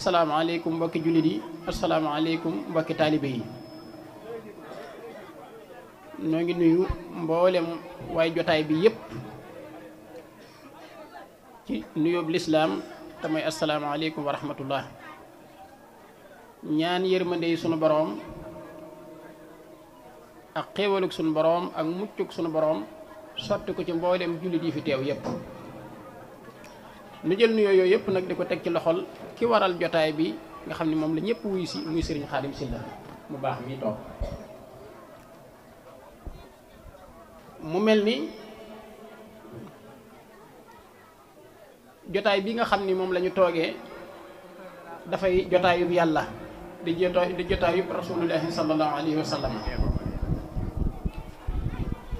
asalaamaaleykum mbokki jullit yi asalaamaaleykum mbokki taalibe yi ñoo ngi nuyu mboolem waaye jotaay bi yépp ci nuyoob lislaam te mooy asalaamaaleykum wa rahmatullah ñaan yërmande yi sunu boroom ak xéewalug sunu boroom ak muccug sunu boroom sotti ko ci mboolem jullit yi fi teew yépp nu jël nuyoo yooyu yëpp nag di ko teg ci loxol ki waral jotaay bi nga xam ne moom la ñëpp wuy si muy Serigne Khadim Sylla mu baax mi toog mu mel ni jotaay bi nga xam ni moom la ñu toogee dafay jotaayub yàlla di jotaayub rasulullahi sallallahu alayhi wa sallam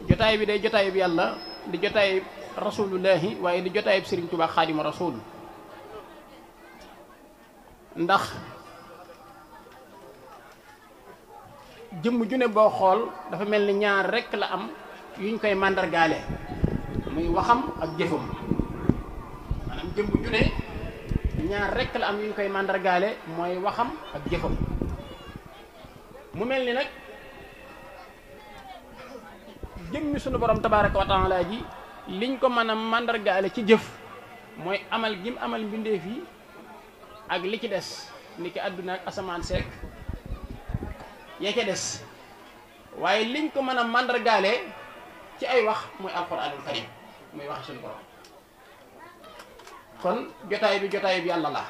jotaay bi day jotaayub yàlla di jotaayub rasulullahi waaye di jotaayub Serigne Touba Xaadimu Rasuul ndax jëmm ju ne boo xool dafa mel ni ñaar rekk la am yuñ koy màndargaale muy waxam ak jëfam maanaam jëmm ju ne ñaar rekk la am yuñ koy màndargaale mooy waxam ak jëfam mu mel ni nag jëmmi sunu borom tabaaraka wa taala ji liñ ko mën a màndargaale ci jëf mooy amal gim amal mbindeef yi ak li ci des ni ki àdduna ak asamaan seek ya ca des waaye liñ ko mën a màndargaale ci ay wax muy alxuraanul karim muy wax suñu borom kon jotaay bi jotaay bi yàlla la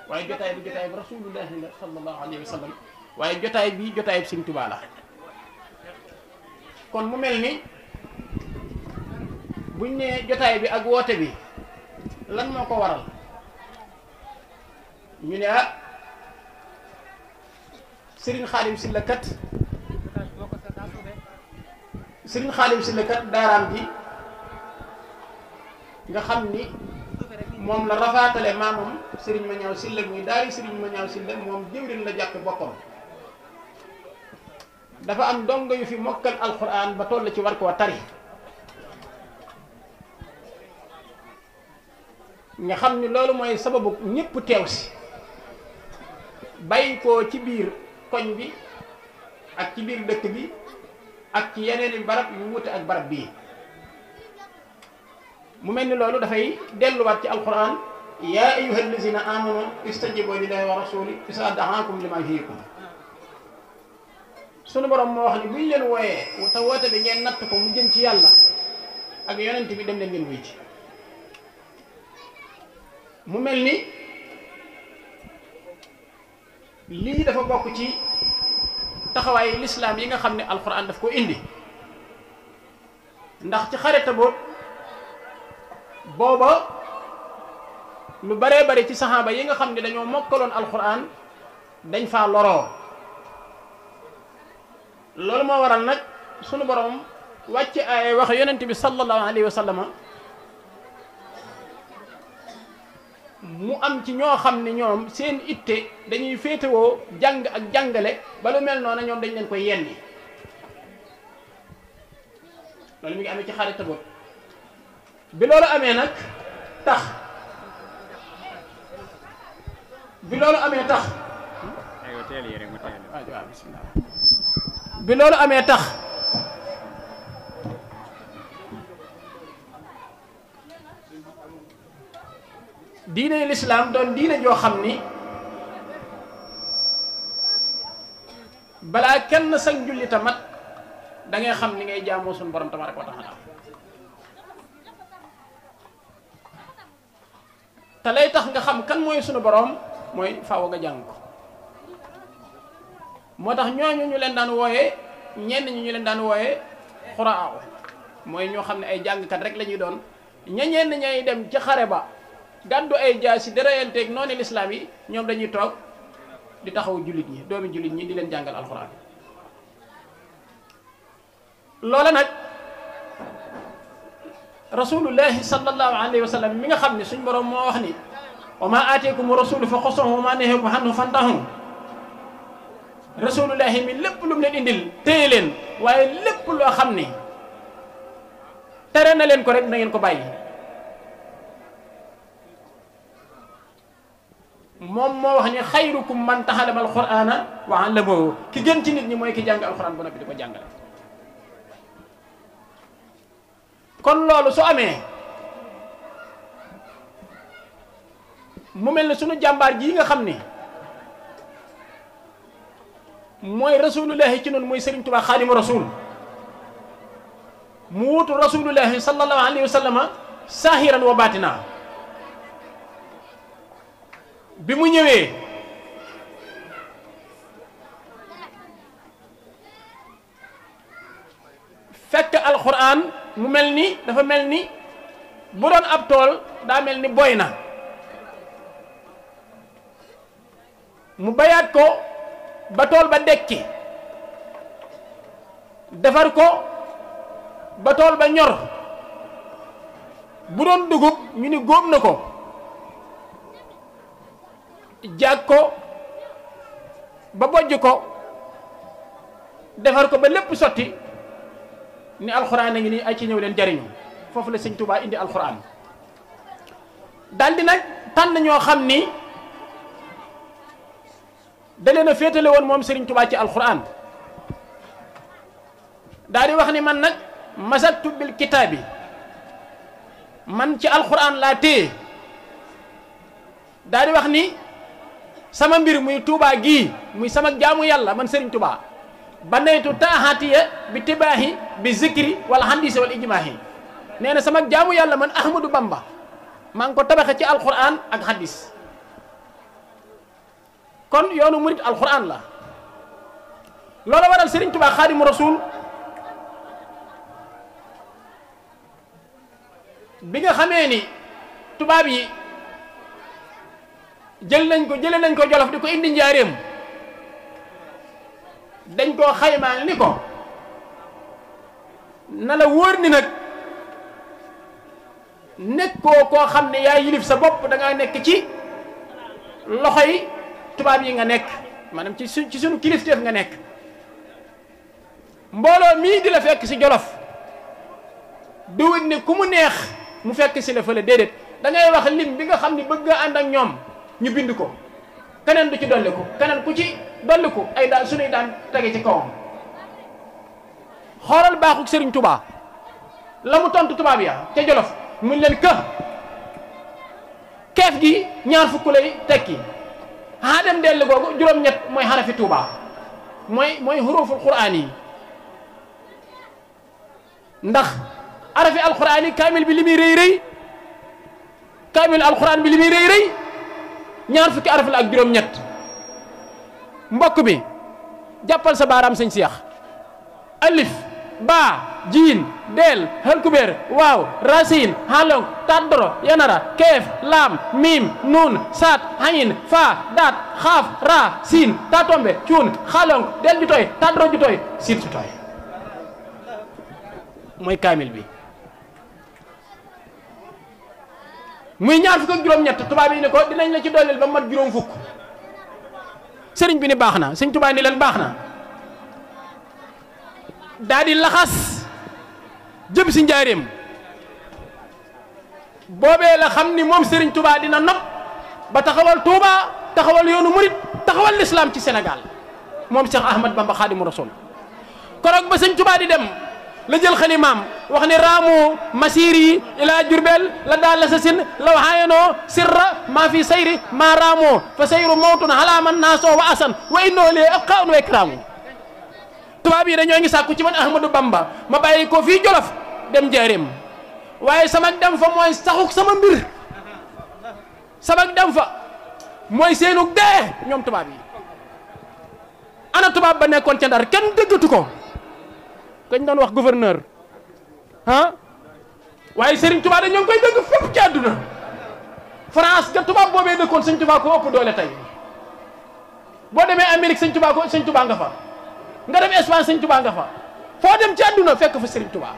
waaye jotaay bi jotaay bi rasulullahi la sallallahu alayhi wa sallam waaye jotaay bi jotaay bi Sëriñ Tuubaa la kon mu mel ni buñ ne jotaay bi ak woote bi lan moo ko waral ñu ne Serigne Khadim Sylla kat daaraam ji nga xam ni moom la rafaatale maamam Serigne Mañaaw Sylla muy daari Serigne Mañaaw Sylla moom jëwriñ la jàppe boppam dafa am dongo yu fi mokkal alxuraan ba toll ci war koo tari nga xam ni loolu mooy sababu ñëpp teew si bàyyi ko ci biir koñ bi ak ci biir dëkk bi ak ci yeneeni barab yu wute ak barab bii mu mel ni loolu dafay delluwaat ci alquran yaa ayyuha allazina amanu istajibu lillahi wa rasuli isa da'akum lima yuhyikum sunu borom moo wax ni buñ leen wooyee te woote bi ngeen natt ko mu jëm ci yàlla ak yonent bi dem leen ngeen wuy ci mu mel ni lii dafa bokk ci taxawaayu lislaam yi nga xam ne alxuraan daf ko indi ndax ci xareta booba lu baree bari ci saxaaba yi nga xam ne dañoo mokkaloon alxuraan dañ faa loroo loolu moo waral nag sunu borom wàcc ay wax yonent bi sallallahu alayhi wa sallam mu am ci ñoo xam ne ñoom seen itte dañuy féetewoo jàng ak jàngale ba lu mel noonu ñoom dañ leen koy yenni loolu mi ngi amee ci xarita boobu bi loolu amee nag tax bi loolu amee tax bi loolu amee tax diine lislaam doon diine joo xam ni balaa kenn sa njullita mat da ngay xam ni ngay jaamoo suñu borom tabaaraka wa taala te lay tax nga xam kan mooy sunu borom mooy faaw nga jàng ko moo tax ñooñu ñu leen daan wooyee ñenn ñi ñu leen daan wooyee xuraaw mooy ñoo xam ne ay jàngkat rek la ñuy doon ñenn ñay dem ci xare ba gàddu ay jaasi di reyanteeg noonu lislaam yi ñoom dañuy toog di taxaw jullit ñi doomi jullit ñi di leen jàngal alxuraan loola nag rasulullahi sallallahu alayhi wa sallam mi nga xam ne suñ borom moo wax ni wa ma aataakumu rasulu fa xusuuhu wa ma nahakum anhu fantahu rasulullahi mi lépp lu mu leen indil téye leen waaye lépp loo xam ne tere na leen ko rek na ngeen ko bàyyi moom moo wax ni xayrukum man taxallama alqur'ana wa allamahu ki gën ci nit ñi mooy ki jàng alquran ba noppi di ko jàngale. kon loolu su amee mu mel ne sunu jàmbaar ji nga xam ni mooy rasulullahi ci noonu mooy Serigne Touba xaadimu rasul mu wutu rasulullahi sallallahu alayhi wa sallama saahiran wa baatina bi mu ñëwee fekk alquran mu mel ni dafa mel ni bu doon ab tool daa mel ni boy na mu bayaat ko ba tool ba dekki defar ko ba tool ba ñor bu doon dugub ñu ni góob na ko jaag ko ba bojj ko defar ko ba lépp sotti ni alxuraan a ngi nii ay ci ñëw leen jariñu foofu la sëñ Touba indi alxuraan daldi nag tànn ñoo xam ni da leen a féetale woon moom Serigne Touba ci alxuraan daal di wax ni man nag masaktu bil kitaabi man ci alxuraan laa téye daal di wax ni sama mbir muy Touba gii muy sama jaamu yàlla man Serigne Touba banaytu taahatiya bi tibaahi bi zikri wala handisi wala ijmaahi nee na sama jaamu yàlla man Ahmadou Bamba maa ngi ko tabaxe ci alxuraan ak hadis kon yoonu murit alxuraan la loolu waral Serigne Touba xaadimu rasul bi nga xamee ni tubaab yi jële nañ ko Jolof di ko indi njaareem dañ koo xaymaal ni ko na la wóor ni nag nekkoo koo xam ne yaa yilif sa bopp da ngaa nekk ci loxoy tubaab yi nga nekk maanaam ci sunu kilifteef nga nekk mbooloo mii di la fekk si Jolof duwut ni ku mu neex mu fekk si la fële déedéet da ngay wax lim bi nga xam ni bëgg nga ànd ak ñoom ñu bind ko keneen du ci dolliku keneen ku ci dolliku ay daan sunuy daan tege ci kawam xoolal baaxuk Serigne Touba la mu tontu tubaab ya ca Jolof muñ leen keef gi ñaar fukk lay tekki haa dem dellu googu juróom-ñett mooy xarafi Touba mooy huruful quraan yi ndax arafi alquraan yi kaamil bi li muy rëy rëy kaamil alquraan bi li muy rëy rëy ñaar fukki araf la ak juróom-ñett mbokk bi jàppal sa baaraam sëñ Seex alif baa jiin deel halkubeer waaw rasiin halong taddoro yanara keef laam miim nuun saat hayin faa daat xaaf raa siin tatombe cuun xalong del jutoy taddoro jutoy siin jutoy mooy kaamil bi muy ñaar fukk ak juróom-ñett tubaab yi ne ko dinañ la ci dooleel ba mat juróom fukk sëriñ bi ni baax na sëñ Tuubaa ni leen baax na daa di laxas jëm si njaareem boobee la xam ni moom Serigne Touba dina nopp ba taxawal Touba taxawal yoonu murit taxawal l'islam ci Sénégal moom Cheikh Ahmad Bamba Khadimu Rasul korog ba sëñ Touba di dem la jël xalimaam wax ni raamu masiri ila Jurbel la daal la sa sin law hayanoo sirra maa fi sayri maa raamoo fa sayru mawtun halaaman naasoo wa asan wa innoo lee abqaun wa ikraamu tubaab yi dañoo ngi sàkku ci man Ahmadou Bamba ma bàyyi ko fii Jolof dem Njaaréem waaye sama dem fa mooy saxuk sama mbir sama dem fa mooy seenug dee ñoom tubaab yi ana tubaab ba nekkoon ca Ndar kenn dëggatu ko kañ doon wax gouverneur ah waaye Serigne Touba dañoo ngi koy dëgg fépp ci àdduna France ga tubaab boobee dëkkoon Sëñ Touba ko ëpp doole tey boo demee Amérique Sëñ Touba ko Sëñ Touba nga fa nga dem Espagne Sëñ Touba nga fa foo dem ci àdduna fekk fa Serigne Touba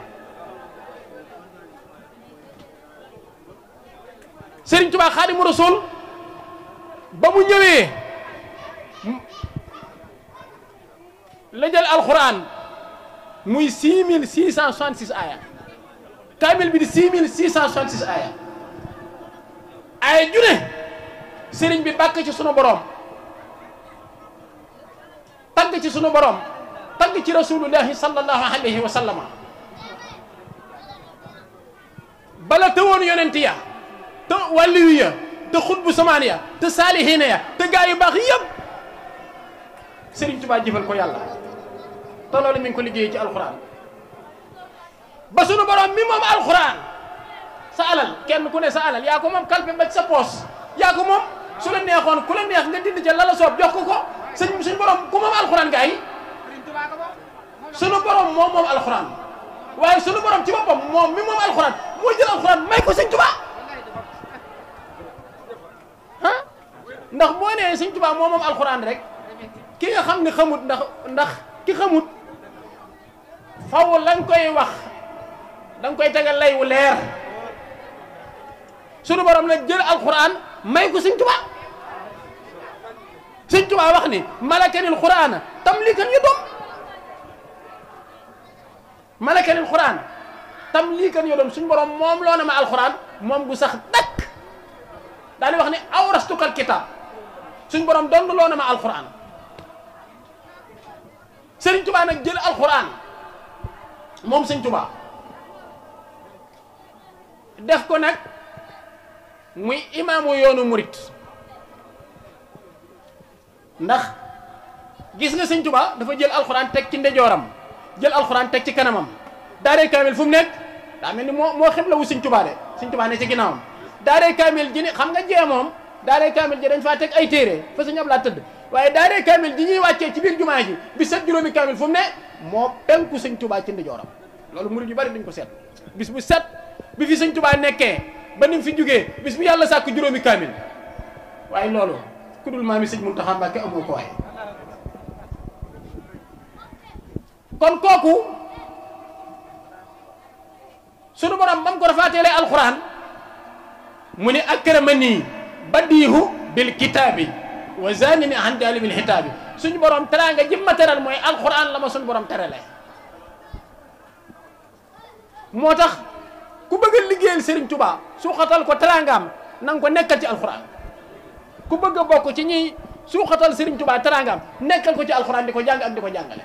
Serigne Touba Xaadimu Rasuul ba mu ñëwee la jël alxuraan muy 6666 aya kaamil bi di 6666 aya aya june sëriñ bi bàkk ci sunu borom tagg ci sunu borom tagg ci rasulullahi sallallahu alayhi wa sallama bala te woon yonent ya te wàlliyu ya te xutbu samaan ya te saalihiina ya te gaa yu baax yëpp sëriñ Tuubaa jëfal ko yàlla te loolu mi ngi ko liggéeyee ci alxuraan ba sunu borom mi moom alxuraan sa alal kenn ku ne sa alal yaa ko moom kalpe ba ci sa poos yaa ko moom su la neexoon ku la neex nga dind ca la la soob jox ko ko suñu borom ku moom alxuraan gaa yi sunu borom moom moom alxuraan waaye sunu borom ci boppam moom mi moom alxuraan moo jël alxuraan may ko sëñ Tuubaa ah ndax boo nee sëñ Tuubaa moom moom alxuraan rek ki nga xam ne xamut ndax ki xamut faw la nga koy wax da nga koy tegal lay wu leer sunu borom la jël alxuraan may ko sëñ Tuubaa sëñ Tuubaa wax ni malakanil xuraana tamlikan yu doom malakanil xuraan tamlikan yu doom suñu borom moom loo na ma alxuraan moom gu sax dakk daal di wax ni awrastukal kitaab suñu borom doon loo na ma alxuraan sëriñ Tuubaa nag jël alxuraan moom sëñ Tuubaa def ko nag muy imaamu yoonu murit ndax gis nga sëñ Tuubaa dafa jël alxuraan teg ci ndeyjooram jël alxuraan teg ci kanamam daaray kaamil fu mu nekk daa mel ni moo xibla wu sëñ Tuubaa de sëñ Tuubaa ne ci ginnaawam daaray kaamil ji ni xam nga jee moom daaray kaamil ji dañ faa teg ay téere fa sëñ Abdou Lahad tëdd waaye daaray kaamil ji ñuy wàccee ci biir jumaa ji bi set juróomi kaamil fu mu ne moo penku sëñ Tuubaa ci ndeyjooram loolu murit yu bari dañ ko seet bis bu set bi fi sëñ Tuubaa nekkee ba ni mu fi jógee bis bu yàlla sàkk juróomi kaamil waaye loolu ku dul maami sëñ Muntaxa Mbàkke amoo ko waaye kon kooku sunu borom bam ko rafaateelee alxuraan mu ne akramani badiihu bil kitaabi wa zanini an daalibil hitaabi suñu borom teraanga jëm ma teral mooy alxuraan la ma suñu borom teralee moo tax ku bëgg a liggéeyal Serigne Touba suuxatal ko teraangaam na nga ko nekkal ci alxuraan ku bëgg a bokk ci ñiy suuxatal Serigne Touba teraangaam nekkal ko ci alxuraan di ko jàng ak di ko jàngale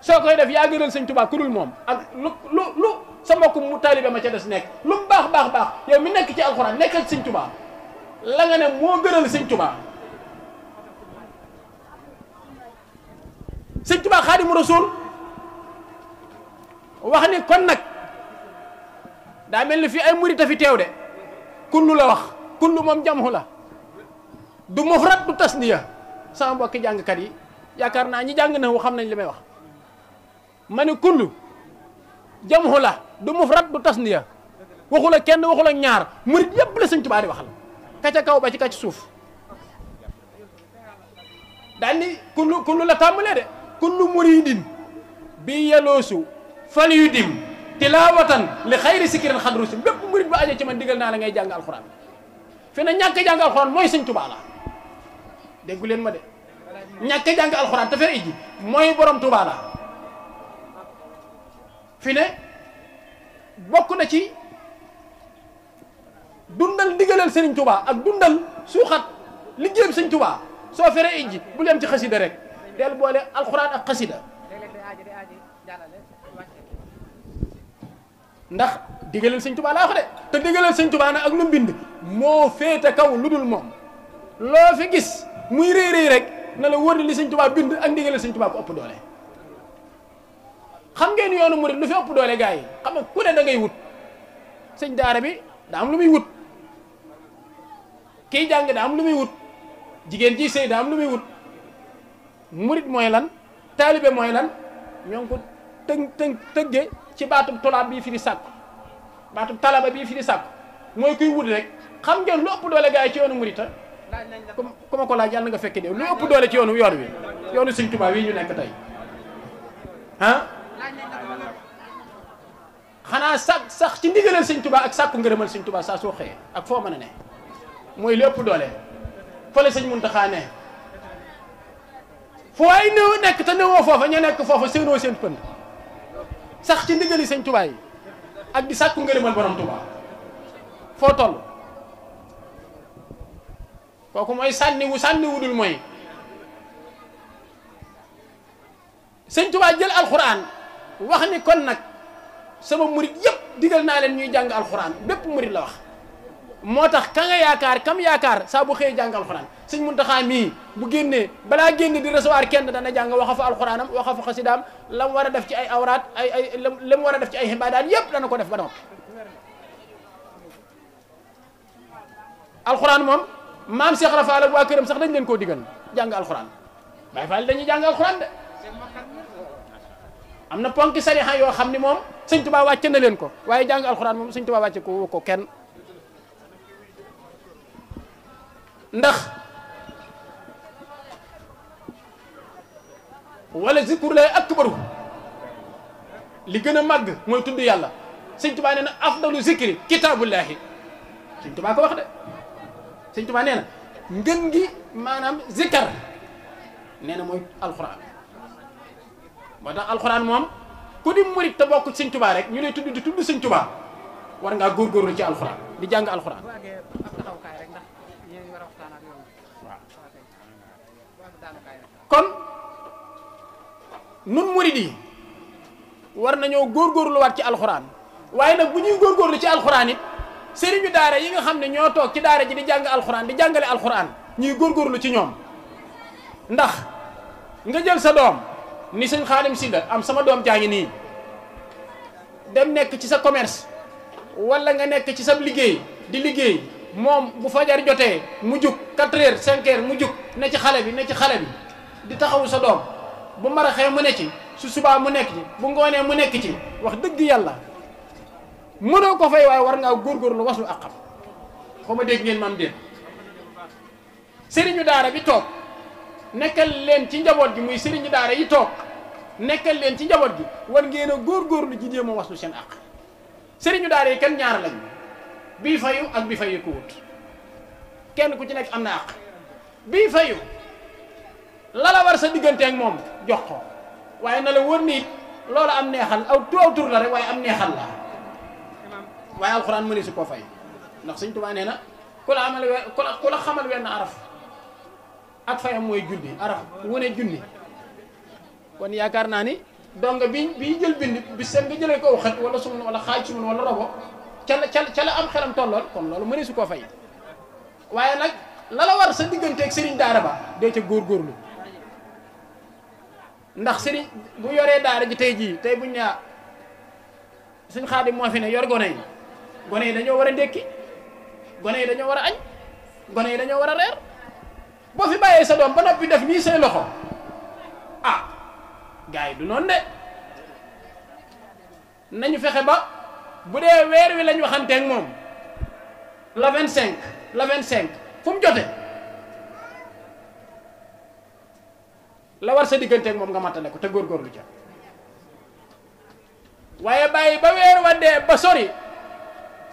soo koy def yaa gënal Serigne Touba ku dul moom ak lu sa mbokk mu taalibe ma ca des nekk lu mu baax yow mi nekk ci alxuraan nekkal Serigne Touba la nga ne moo gënal Serigne Touba Serigne Touba Xaadimu Rasuul wax ni kon nag daa mel ni fii ay murit a fi teew de kullu la wax kullu moom jamhu la du mufrad du tasniya sama mbokki jàngkat yi yaakaar naa ñi jàng na wu xam nañ li may wax ma ne kullu jamhu la du mufrad du tasniya waxul ak kenn waxul ak ñaar murit yépp la Sëñ Tuubaa di waxal ka ca kaw ba ci ka ci suuf daal ni kullu la tàmbalee de kullu muridin bi yeloosu fal yu dim tilaawatan li xayri sikirin xadru si bépp murit bu aje ci man digal naa la ngay jàng alxuraan fi na ñàkk jàng alxuraan mooy Sëñ Tuubaa la déggu leen ma de ñàkk jàng alxuraan te fer iji mooy borom Tuubaa la fi ne bokk na ci dundal digalal Sëriñ Tuubaa ak dundal suuxat liggéeyam Sëñ Tuubaa soo fere iji bu leen ci xasida rek del boole alxuraan ak xasida ndax digalal Sëñ Tuubaa laa wax de te digalal Sëñ Tuubaa nag ak lu mbind moo féete kaw lu dul moom loo fi gis muy réy rek na la wóor ni li Sëñ Tuubaa bind ak digalal Sëñ Tuubaa ko ëpp doole xam ngeen yoonu murid lu fi ëpp doole gars yi xam nga ku ne da ngay wut sëñ daara bi daa am lu muy wut kiy jàng daa am lu muy wut jigéen ji sëy daa am lu muy wut murid mooy lan taalibe mooy lan ñoo ngi ko tëgge ci baatub tolaab bii fi di sàkku baatub talaba bii fi di sàkku mooy kuy wut rek xam ngeen lu ëpp doole gars yi ci yoonu murita ku ma ko laaj yàlla nga fekke déew lu ëpp doole ci yoonu Sëñ Tuubaa wi ñu nekk tey ah xanaa sax ci ndigalal Sëñ Tuubaa ak sàkku ngërëmal Sëñ Tuubaa saa soo xëyee ak foo mën a ne mooy lu ëpp doole fa la Sëñ Muntaxaa ne fu waay néew nekk te néewoo foofa ña nekk foofa séenoo seen pënd sax ci ndigali Sëñ Tuubaa yi ak di sàkku ngërëmal borom Tuubaa foo toll kooku mooy sànniwu dul mooy. sëñ Tuubaa jël alxuraan wax ni kon nag sama murit yëpp digal naa leen ñuy jàng alxuraan bépp murit la wax. moo tax ka nga yaakaar kam yaakaar saa bu xëyee jàng alxuraan sëñ Muntaxa mii bu génnee balaa génne di recevoir kenn dana jàng waxa fa alxuraanam waxa fa xasidaam la mu war a def ci ay awraat la mu war a def ci ay xibaadaat yëpp dana ko def ba noppi. alxuraan moom maam Cheikh Rafaal ak waa këram sax dañ leen koo digal jàng alxuraan Baay Faal dañuy jàng alxuraan de. am na ponki sariha yoo xam ni moom sëñ Tuubaa wàcce na leen ko waaye jàng alxuraan moom sëñ Tuubaa wàcce ko kenn. ndax wala zikru lay akbaru li gën a màgg mooy tudd yàlla sëñ Tuubaa nee na afdalu zikri kitaabullaahi sëñ Tuubaa ko wax de sëñ Tuubaa nee na ngën gi maanaam zikar nee na mooy alxuraan moo tax alxuraan moom ku di murit te bokk sëñ Tuubaa rek ñu lay tudd di tudd sëñ Tuubaa war ngaa góorgóorlu ci alxuraan di jàng alxuraan. kon nun murid yi war nañoo góorgóorluwaat ci alxuraan waaye nag bu ñuy góorgóorlu ci alxuraan it sëriñu daara yi nga xam ne ñoo toog ci daara ji di jàng alxuraan di jàngale alxuraan ñuy góorgóorlu ci ñoom ndax nga jël sa doom ni sëñ Xaadim Sylla am sama doom jaa ngi nii dem nekk ci sa commerce wala nga nekk ci sa liggéey di liggéey moom bu fajar jotee mu jug 4 heures 5 heures mu jug ne ci xale bi di taxawu sa doom bu maraxee mu ne ci su subaa mu nekk ci bu ngoonee mu nekk ci wax dëgg yàlla mënoo ko fay waaye war ngaa góorgóorlu waslu ak xam xaw ma dégg ngeen maam déet sëriñu daara bi toog nekkal leen ci njaboot gi muy sëriñu daara yi toog nekkal leen ci njaboot gi war ngeen a góorgóorlu ji jéem a waslu seen ak sëriñu daara yi kenn ñaar lañ bii fayu ak bi fayu ko wut kenn ku ci nekk am na ak bii fayu la war sa digganteeg moom jox ko waaye na la wër ni loolu am neexal aw tur la rek waaye am neexal la waaye alxuraan mëni su koo fay ndax sëñ Tuubaa nee na ku la xamal wenn araf ak fayam mooy junni araf wane junni kon yaakaar naa ni donc bi jël bind bi seen nga jëlee ko aw xet wala sumun wala xaaj sumun wala robo ca la am xelam tollool kon loolu mëni su koo fay waaye nag la war sa digganteeg sëriñ daara ba dee ca góorgóorlu ndax sëriñ bu yoree daara ji tey jii tey buñ ne suñ Xaadim moo fi ne yor gone yi dañoo war a ndékki gone yi dañoo war a añ gone yi dañoo war a reer boo fi bàyyee sa doom ba noppi def nii say loxo ah gars yi du noonu de nañu fexe ba bu dee weer wi lañ waxanteeg moom la 25 fu mu jote la war sa digganteeg moom nga mattale ko te góorgóorlu ca waaye bàyyi ba weer wa dee ba sori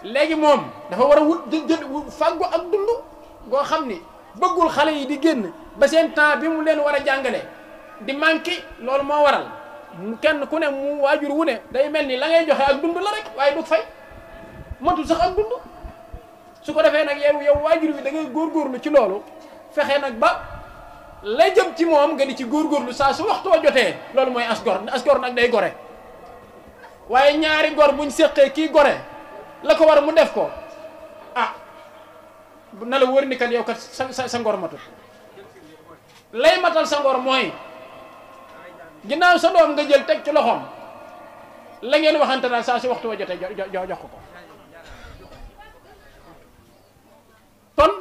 léegi moom dafa war a wut jël fàggu ak dund goo xam ni bëggul xale yi di génn ba seen temps bi mu leen war a jàngale di manqué loolu moo waral kenn ku ne mu waajur wu ne day mel ni la ngay joxe ak dund la rek waaye du fay matul sax ak dund su ko defee nag yow waajur wi da ngay góorgóorlu ci loolu fexe nag ba lay jëm ci moom nga di ci góorgóorlu saa su waxtu wa jotee loolu mooy asgor nag day gore waaye ñaari gor buñ séqee kii gore la ko war mu def ko ah na la wër ni kat yow kat sa ngor matul lay matal sa ngor mooy ginnaaw sa doom nga jël teg ci loxoom la ngeen waxante daal saa su waxtu wa jotee jox ko kon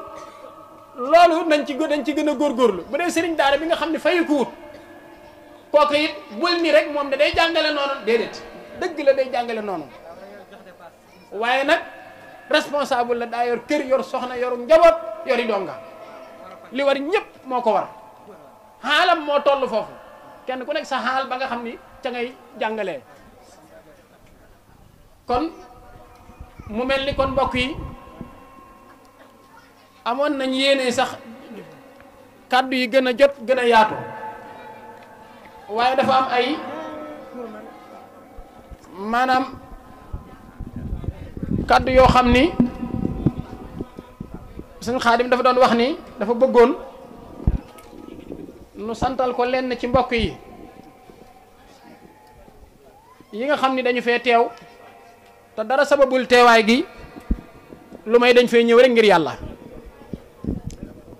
loolu dañ ci gën a góorgóorlu bu dee sëriñ daara bi nga xam ne fayu ko wut kooku it bul ni rek moom da day jàngale noonu déedéet dëgg la day jàngale noonu waaye nag responsable la daa yor kër yor soxna yor njaboot yori donga li war ñëpp moo ko war xaalam moo toll foofu kenn ku nekk sa xaal ba nga xam ni ca ngay jàngalee kon mu mel ni kon mbokk yi amoon nañ yéene sax kàddu yi gën a jot gën a yaatu waaye dafa am ay maanaam kàddu yoo xam ni sëñ Xaadim dafa doon wax ni dafa bëggoon nu santal ko lenn ci mbokk yi nga xam ni dañu fee teew te dara sababul teewaay gi lu may dañ fee ñëw rek ngir yàlla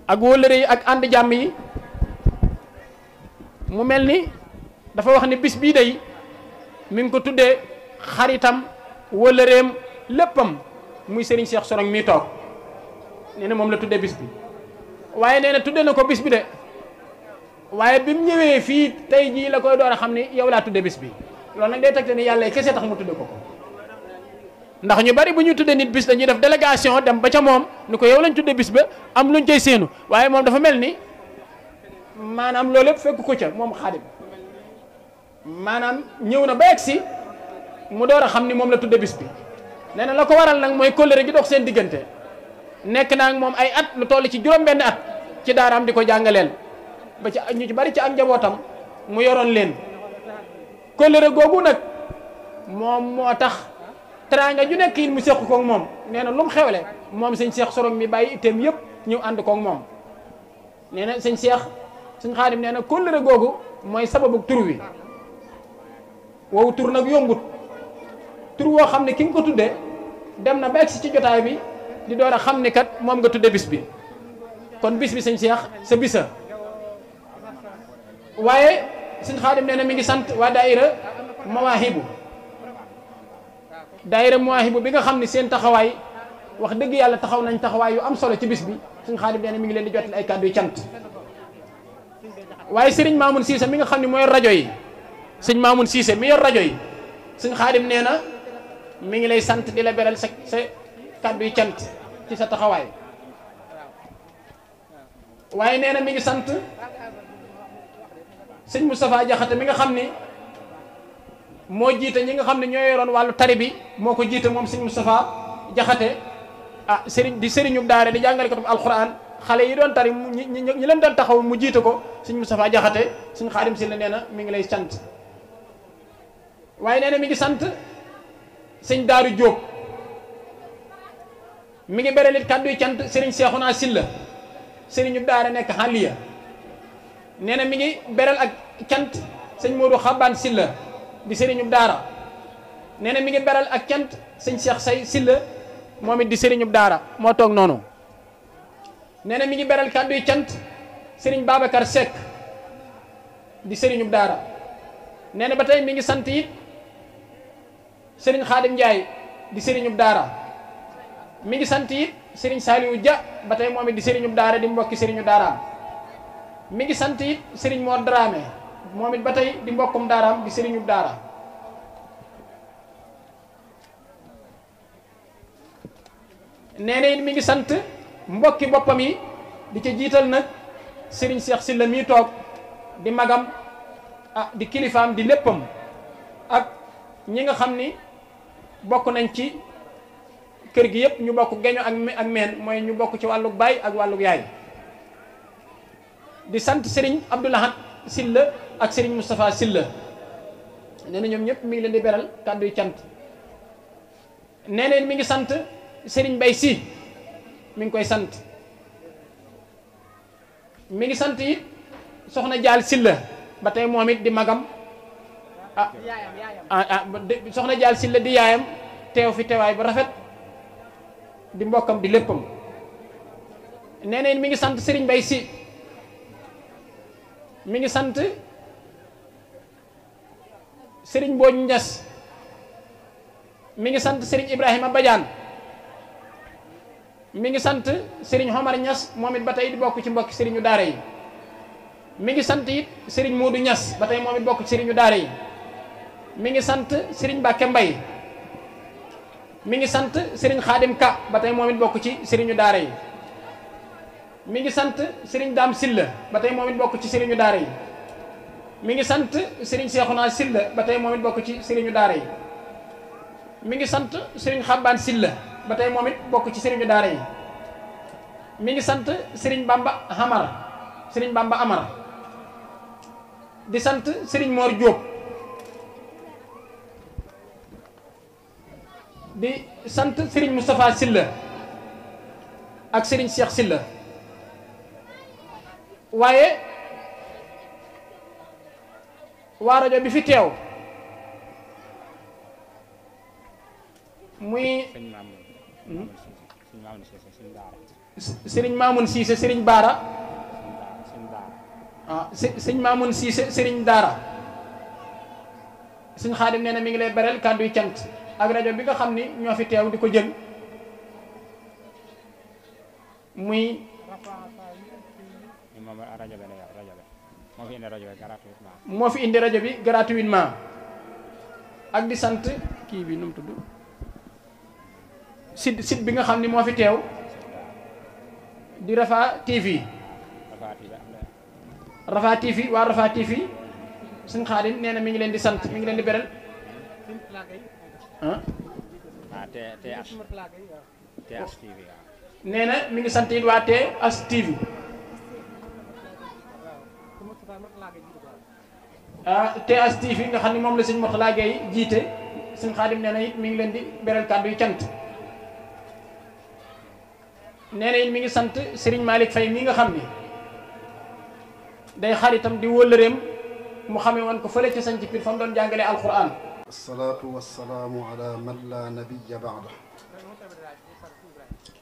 ak wóllëre yi ak ànd jàmm yi. mu mel ni dafa wax ni bis bii day mi ngi ko tuddee xaritam wóllëreem léppam muy Serigne Cheikh Sorong mi toog nee na moom la tuddee bis bi waaye nee na tuddee na ko bis bi de waaye bi mu ñëwee fii tey jii la koy door a xam ni yow laa tuddee bis bi loolu nag day tegte ni yàlla kese tax mu tudde ko ndax ñu bari bu ñu tuddee nit bis dañuy def délégation dem ba ca moom ni ko yow lañ tuddee bis ba am luñ cay séenu waaye moom dafa mel ni maanaam loolu lépp fekk ko ca moom Xaadim maanaam ñëw na ba egg si mu door a xam ni moom la tudde bis bi nee na la ko waral nag mooy kóllëre gi dox seen diggante nekk naa ak moom ay at lu toll ci juróom-benn at ci daaraam di ko jàngaleel ba ci ñu ci bari ci ak njabootam mu yoroon leen kóllëre googu nag moom moo tax teraanga ju nekk it mu seq koog moom nee na lu mu xewle moom sëñ Cheikh Sorong mi bàyyi itteem yëpp ñëw ànd koog moom nee na sëñ Xaadim nee na kóllëre googu mooy sababu tur wi woowu tur nag yombut tur woo xam ne ki nga ko tudde dem na ba egsi ci jotaay bi di door a xam ni kat moom nga tudde bis bi kon bis bi sëñ Cheikh sa bisa waaye sëñ Xaadim nee na mi ngi sant waa daayira Mawaahibu bi nga xam ne seen taxawaay wax dëgg yàlla taxaw nañ taxawaay yu am solo ci bis bi sëñ Xaadim nee na mi ngi leen di jottali ay kàddu yu cant waaye sëriñ Mamoun Cissé mi nga xam ne mooy rajo yi sëñ Mamoun Cissé mi yor rajo yi sëñ Xaadim nee na mi ngi lay sant di la beral sa kàddu yu cant ci sa taxawaay waaye nee na mi ngi sant sëñ Moustapha Jaxate mi nga xam ni moo jiite ñi nga xam ne ñoo yoroon wàllu tari bi moo ko jiite moom sëñ Moustapha Jaxate ah sëriñu daara di jàngale ko alxuraan xale yi doon tari ñi leen doon taxaw mu jiite ko sëñ Moustapha Jaxate sëñ Xaadim si la nee na mi ngi lay sant waaye nee na mi ngi sant sëñ Daaru Jóob mi ngi beral it kàddu yu cant sëriñ Seexuna Silla sëriñu daara nekk xaliya nee na mi ngi beral ak cant sëñ Moodu Xabaan Silla di sëriñu daara nee na mi ngi beral ak cant sëñ Cheikh Say Silla moom it di sëriñu daara moo toog noonu nee na mi ngi beral kàddu yu cant sëriñ Babacar Seck di sëriñu daara nee na ba tey mi ngi sant it sëriñ Xaadim Njaay di sëriñu daara mi ngi sant it sëriñ Saliou Dia ba tey moom it di sëriñu daara di mbokki sëriñu daaraam mi ngi sant it sëriñ Mor Dramé moom it ba tey di mbokkum daaraam di sëriñu daara nee na it mi ngi sant mbokki boppam yi di ca jiital nag sëriñ Cheikh Sylla mii toog di magam di kilifaam di léppam ak ñi nga xam ni bokk nañ ci kër gi yëpp ñu bokk geño ak meen mooy ñu bokk ci wàlluk baay ak wàlluk yaay di sant sëriñ Abdoulahat Sylla ak sëriñ Moustapha Sylla nee na ñoom ñëpp mi ngi leen di beral kàddu yu cant nee na mi ngi sant sëriñ Bay Si mi ngi koy sant mi ngi sant it soxna Jaal Sylla ba tey moom it di magam soxna Jaal Sylla di yaayam teew fi teewaay bu rafet di mbokkam di léppam nee na mi ngi sant sëriñ Bay Si mi ngi sant sëriñ Booj Ñas mi ngi sant sëriñ Ibrahima Badiane mi ngi sant sëriñ Omar Ñas moom it ba tey di bokk ci mbokki sëriñu daara yi mi ngi sant it sëriñ Moodu Ñas ba tey moom it bokk ci sëriñu daara yi mi ngi sant sëriñ Mbàkke Mbay mi ngi sant sëriñ Xaadim Ka ba tey moom it bokk ci sëriñu daara yi mi ngi sant sëriñ Daam Sylla ba tey moom it bokk ci sëriñu daara yi mi ngi sant sëriñ Seexuna Sylla ba tey moom it bokk ci sëriñu daara yi mi ngi sant sëriñ Xabbaan Sylla ba tey moom it bokk ci sëriñu daara yi mi ngi sant sëriñ Bamba Amar di sant sëriñ Mor Diop di sant sëriñ Moustapha Sylla ak Serigne Cheikh Silla waaye waa rajo bi fi teew muy Serigne Mamoun Cissé Serigne Baara Serigne Mamoun Cissé Serigne Daara Serigne Khadim nee na mi ngi lay berel kàddu yu cant ak rajo bi nga xam ni ñoo fi teew di ko jël muy moo fi indi rajo bi gratuitement ak di sant kii bi nu mu tudd site bi nga xam ni moo fi teew di Rafa TV waa Rafa TV suñ Xaadim nee na mi ngi leen di sant mi ngi leen di beral nee na mi ngi sant it waa TS TV TS TV nga xam ne moom la sëñ Mourtala Gueye jiite sëñ Xaadim nee na it mi ngi leen di beral kàddu yu cant nee na it mi ngi sant Serigne Malick Faye mi nga xam ni day xaritam di wóllëreem mu xamee woon ko fële ca sañ ci Pire fa mu doon jàngalee alquran. asalaatu wasalaamu ala man la nabiya baada.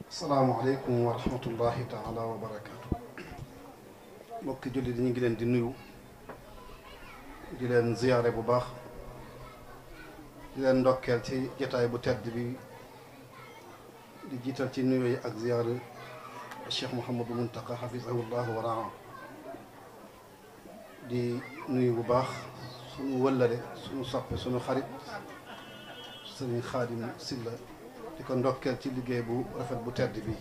asalaamualeykum wa rahmatullahi taala wa barakaatu. mbokki jullit ñu ngi leen di nuyu di leen ziyaare bu baax di leen ndokkeel ci jotaay bu tedd bi di jiital ci nuyoo yi ak ziyaare Cheikh Mouhamadou Mountakha hafizahullah wa raa di nuyu bu baax suñu wëllare suñu soppe suñu xarit sëriñ Xaadim Silla di ko ndokkeel ci liggéey bu rafet bu tedd bi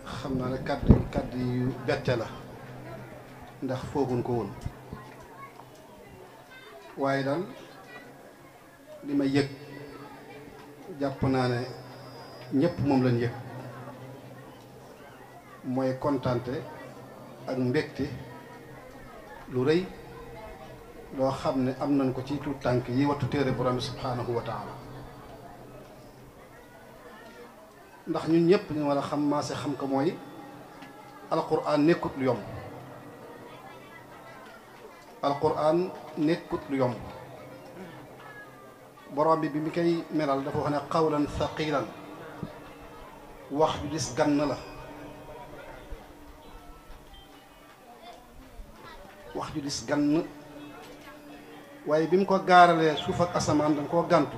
xam naa ne kàddu yu bette la ndax fooguñ ko woon waaye daal li ma yëg jàpp naa ne ñëpp moom lañ yëg mooy kontante ak mbégte lu rëy loo xam ne am nañ ko ci tuut tànk yi wattu téere borom bi subhaanahu wa taala ndax ñun ñëpp ñu war a xam maase xam ko mooy alquran nekkut lu yomb alquran nekkut lu yomb borom bi mi koy melal dafa wax ne qawlan thaqilan wax ju dis gann la wax ju dis gann waaye bi mu ko gaaralee suuf ak asamaan dañ koo gàntu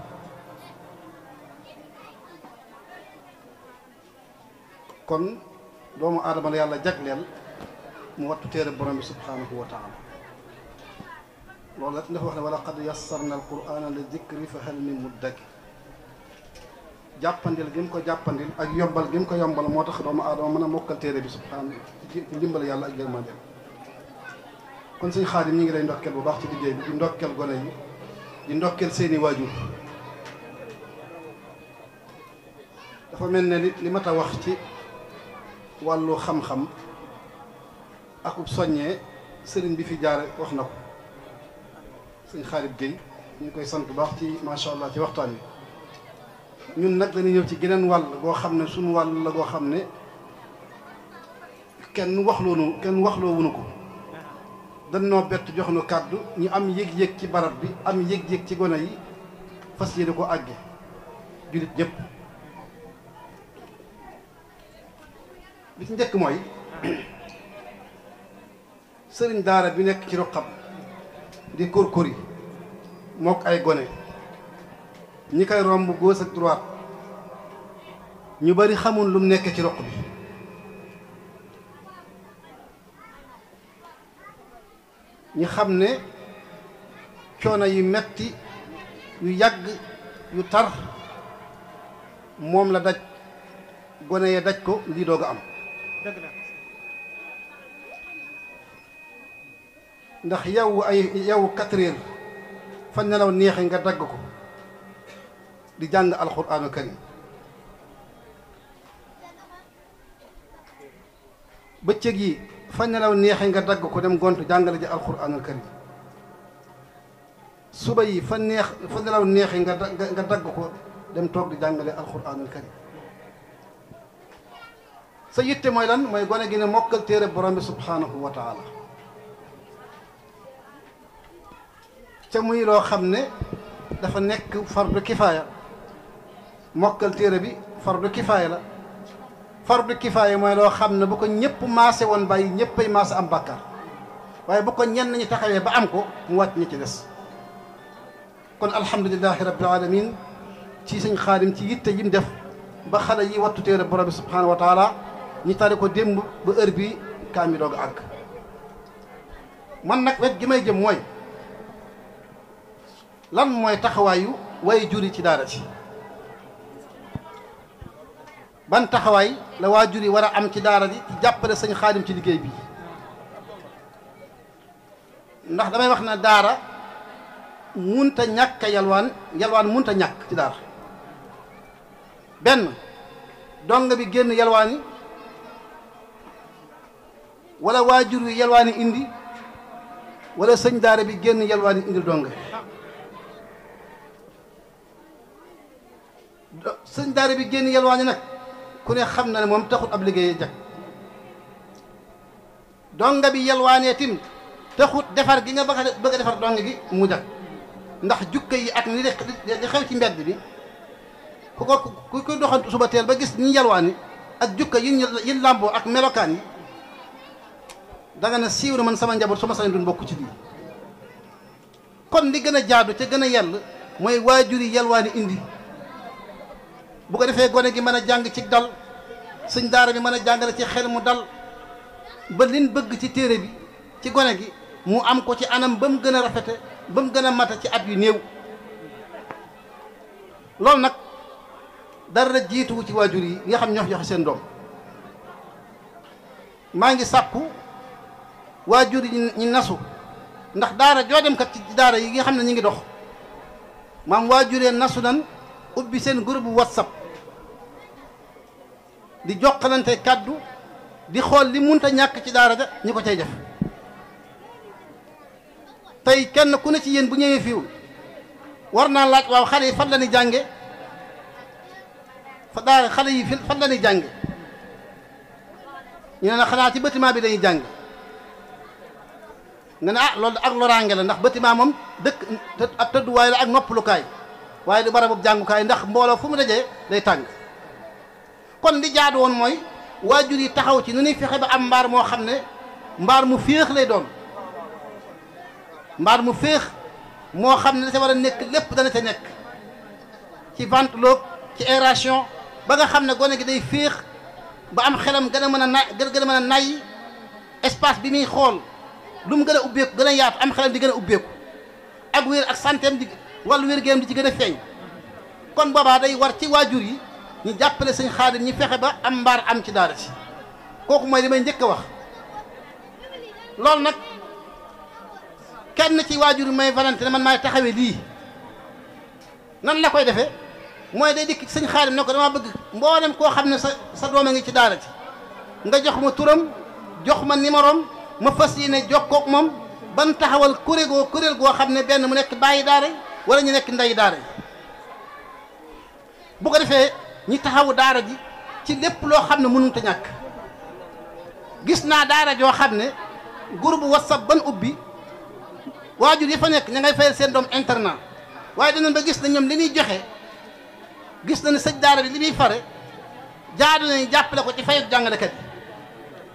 kon doomu aadama la yàlla jagleel mu wattu téere borom bi subhaanahu wa taala loolu la dafa wax ne wa laqad yassarna al qur'ana li dikri fa hal min muddakir jàppandil gi mu ko jàppandil ak yombal gi mu ko yombal moo tax doomu aadama mën a mokkal téere bi subhaanahu ci ndimbal yàlla ak yërmande kon suñ Xaadim ñi ngi lay ndokkeel bu baax ci liggéey bi di ndokkeel gone yi di ndokkeel seeni waajur dafa mel ne li mat a wax ci wàllu xam-xam akub soññee sëriñ bi fi jaare wax na ko sëñ Xaadim Gueye ñu ngi koy sant bu baax ci macha allah ci waxtaan wi ñun nag dañuy ñëw ci geneen wàll goo xam ne suñu wàll la goo xam ne kenn waxloo wunu ko dañ noo bett jox nu kàddu ñu am yëg-yëg ci barab bi am yëg-yëg ci gone yi fas yéene ko àgge jullit ñëpp li ci njëkk mooy sëriñ daara bi nekk ci ruqam di kóor-kóri mook ay gone ñi koy romb gauche ak droite ñu bari xamul lu mu nekk ci ruq bi ñi xam ne coono yu metti yu yàgg yu tar moom la daj gone ya daj ko lii doog a am ndax yow 4 heures fa nelaw neexe nga dagg ko di jàng alxuraanu karim bëccëg yi fa nelaw neexe nga dagg ko dem gontu jàngale ji alxuraanul karim suba yi fa nelaw neexe nga dagg ko dem toog di jàngale alxuraanul karim sa yitte mooy lan mooy gone gi ne mokkal téere borom bi subhanahu wa taala ca muy loo xam ne dafa nekk fardu kifaaya mokkal téere bi fardu kifaaya la fardu kifaaya mooy loo xam ne bu ko ñëpp maase woon bàyyi ñëppay maase am bàkkaar waaye bu ko ñenn ñi taxawee ba am ko mu wàcc ñi ci des kon alhamdulilahi rabbil alamin ci sëñ Xaadim ci yitte yim def ba xale yi wattu téere borom bi subhanahu wa taala ñi tari ko démb ba heure bi kaam yi doog a àgg man nag wet gi may jëm mooy lan mooy taxawaayu way juri ci daara ci ban taxawaay la waajur yi war a am ci daara ji ci jàppale sëñ Xaadim ci liggéey bi ndax damay wax ne daara munta ñàkk yalwaan munta ñàkk ci daara benn donga bi génn yalwaani wala waajur wi yalwaani indi wala sëñ daara bi génn yalwaani indi donga sëñ daara bi génn yalwaani nag ku ne xam na ne moom taxut ab liggéey jag donga bi yalwaanee tim taxut defar gi nga bëgg a defar donga gi mu jag ndax jukka yi ak ni di xew ci mbedd bi ku koy doxantu suba teel ba gis ñi yalwaani ak jukka yi làmboo ak melokaan yi danga ne siiw na man sama njaboot su ma sañ dun bokk ci lii kon li gën a jaadu te gën a yell mooy waajur yi yalwaani indi bu ko defee gone gi mën a jàng ci dal sëñ daara bi mën a jàngale ci xel mu dal ba liñ bëgg ci téere bi ci gone gi mu am ko ci anam ba mu gën a rafete ba mu gën a mata ci at yu néew loolu nag dara jiituwu ci waajur yi nga xam ñoo joxe seen doom maa ngi sàkku waajur yi ñi nasu ndax daara joo dem kat ci daara yi nga xam ne ñu ngi dox maam waajuree nasu nan ubbi seen groupe WhatsApp di jokkalante kàddu di xool li munta ñàkk ci daara ja ñi ko cay def tey kenn ku ne ci yéen bu ñëwee fiiw war naa laaj waaw xale yi fan la ñuy jànge fa daara xale yi fan la ñuy jànge ñu ne na xanaa ci bâtiment bi dañuy jàng nga ne ah loolu ak loraange la ndax bâtiment moom dëkk ab tëdduwaay la ak noppalukaay waaye du barabu jàngukaay ndax mbooloo fu mu dajee day tàng kon li jaadu woon mooy waajur yi taxaw ci nu ñuy fexe ba am mbaar moo xam ne mbaar mu féex lay doon mbaar mu féex moo xam ne da ca war a nekk lépp dana ca nekk ci ventilo ci aération ba nga xam ne gone gi day féex ba am xelam gën a mën a nay espace bi muy xool lu mu gën a ubbeeku gën a yaatu am xelam di gën a ubbeeku ak wér ak santeem di wàllu wér-gu-yaram di ci gën a feeñ kon boobaa day war ci waajur yi ñu jàppale sëñ Xaadim ñi fexe ba am mbaar am ci daara ci kooku mooy li may njëkk a wax loolu nag kenn ci waajur yi may valante ne man maay taxawee lii nan la koy defee mooy day dikk sëñ Xaadim ne ko dama bëgg mboolem koo xam ne sa doom a ngi ci daara ci nga jox ma turam jox ma numérom ma fas yéene jokkoog moom ban taxawal kuréel goo xam ne benn mu nekk bàyyi daara wala ñu nekk ndey daara bu ko defee ñi taxawu daara ji ci lépp loo xam ne mënut a ñàkk gis naa daara joo xam ne groupe WhatsApp ban ubbi waajur yi fa nekk ña ngay fayal seen doom internat waaye danañ ba gis na ñoom li ñuy joxe gis na ne sëñ daara bi li muy fare jaadu nañu jàppale ko ci fayu jàngalekat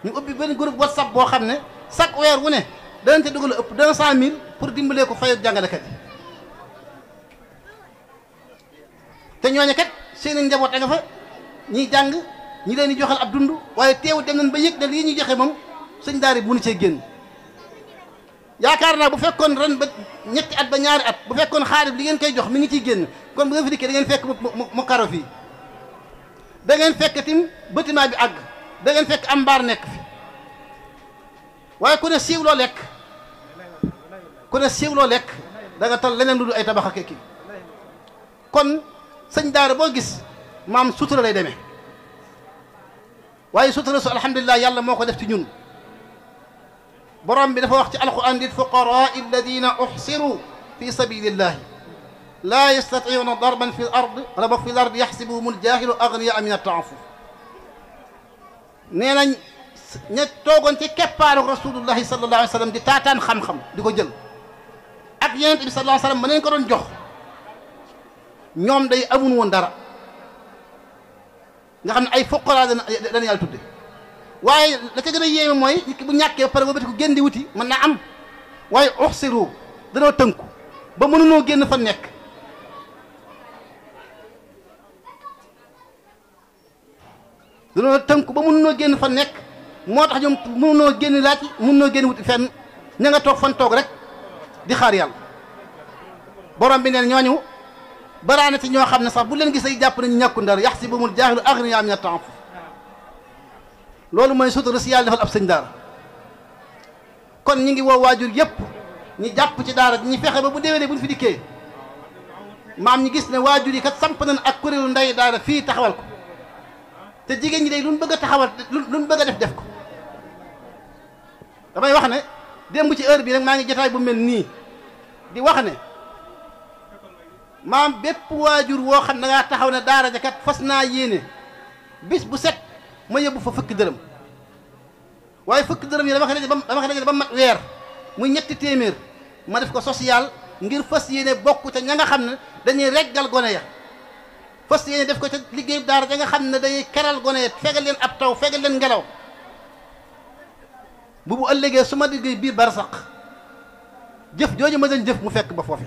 yi ñu ubbi benn groupe WhatsApp boo xam ne chaque weer wu ne danañ te dugal ëpp 200 000 pour dimbalee ko fayu jàngalekat yi te ñooñu kat seen njaboot a nga fa ñiy jàng ñi leen di joxal ab dund waaye teewu dem nañ ba yëg ne lii ñuy joxe moom sëñ daara bi mënu cee génn yaakaar naa bu fekkoon ren ba ñetti at ba ñaari at bu fekkoon xaalis li ngeen koy jox mi ngi ciy génn kon bu ngeen fi dikkee da ngeen fekk mu karo fii da ngeen fekk tim bâtiment bi àgg da ngeen fekk am mbaar nekk fi waaye ku ne siiw loo lekk da nga tal leneen lu dul ay tabax ak kii kon sëñ daara boo gis maam sutura lay demee waaye sutura su alhamdulilah yàlla moo ko def ci ñun borom bi dafa wax ci alquran lil fuqaraa alladina uxsiru fi sabilillahi laa yastatiuna darban fi l ard wala boog fi l ard yaxsibuhum aljahilu agniyaa min attaafuf nee nañ ña toogoon ci keppaaru rasulullahi sallallahu alayhi wa sallam di taataan xam-xam di ko jël ak yonent bi sallallahu alayhi wa sallam ma leen ko doon jox ñoom day amun woon dara nga xam ne ay fuqara dana yàlla tudde waaye la ca gën a yéeme mooy nit ki bu ñàkkee ba pare ba bati ko génn di wuti mën naa am waaye uxsiru danoo tënku ba mënunoo génn fa nekk danoo tënku ba mënunoo génn fa nekk moo tax ñoom mënunoo génn laaj mënunoo génn wuti fenn ña nga toog fan toog rek di xaar yàlla borom bi neen ñooñu baraana ci ñoo xam ne sax bu leen gisee jàpp nañu ñàkku ndar yaxsibumul jaahilu aghniyaa mina ta'affuf loolu mooy sutura si yàlla defal ab sëñ daara kon ñi ngi woo waajur yëpp ñi jàpp ci daara ñi fexe ba bu déwénee bu ñu fi dikkee maam ñi gis ne waajur yi kat samp nañ ak kuréelu ndey daara fii taxawal ko te jigéen ñi day lu ñu bëgg a taxawal lu ñu bëgg a def ko damay wax ne démb ci heure bi rek maa ngi jotaay bu mel nii di wax ne maam bépp waajur woo xam ne ngaa taxaw ne daara ja kat fas naa yéene bis bu set ma yóbbu fa fukki dërëm waaye fukki dërëm yi dama ko dajale ba mat weer muy ñetti téeméer ma def ko social ngir fas yéene bokk ca ña nga xam ne dañuy reggal gone ya fas yéene def ko ca liggéey daara ja nga xam ne dañuy keral gone ya fegal leen ab taw fegal leen ngelaw bu ëllëgee su ma liggéey biir barsaq jëf jooju ma doon jëf mu fekk ba foofu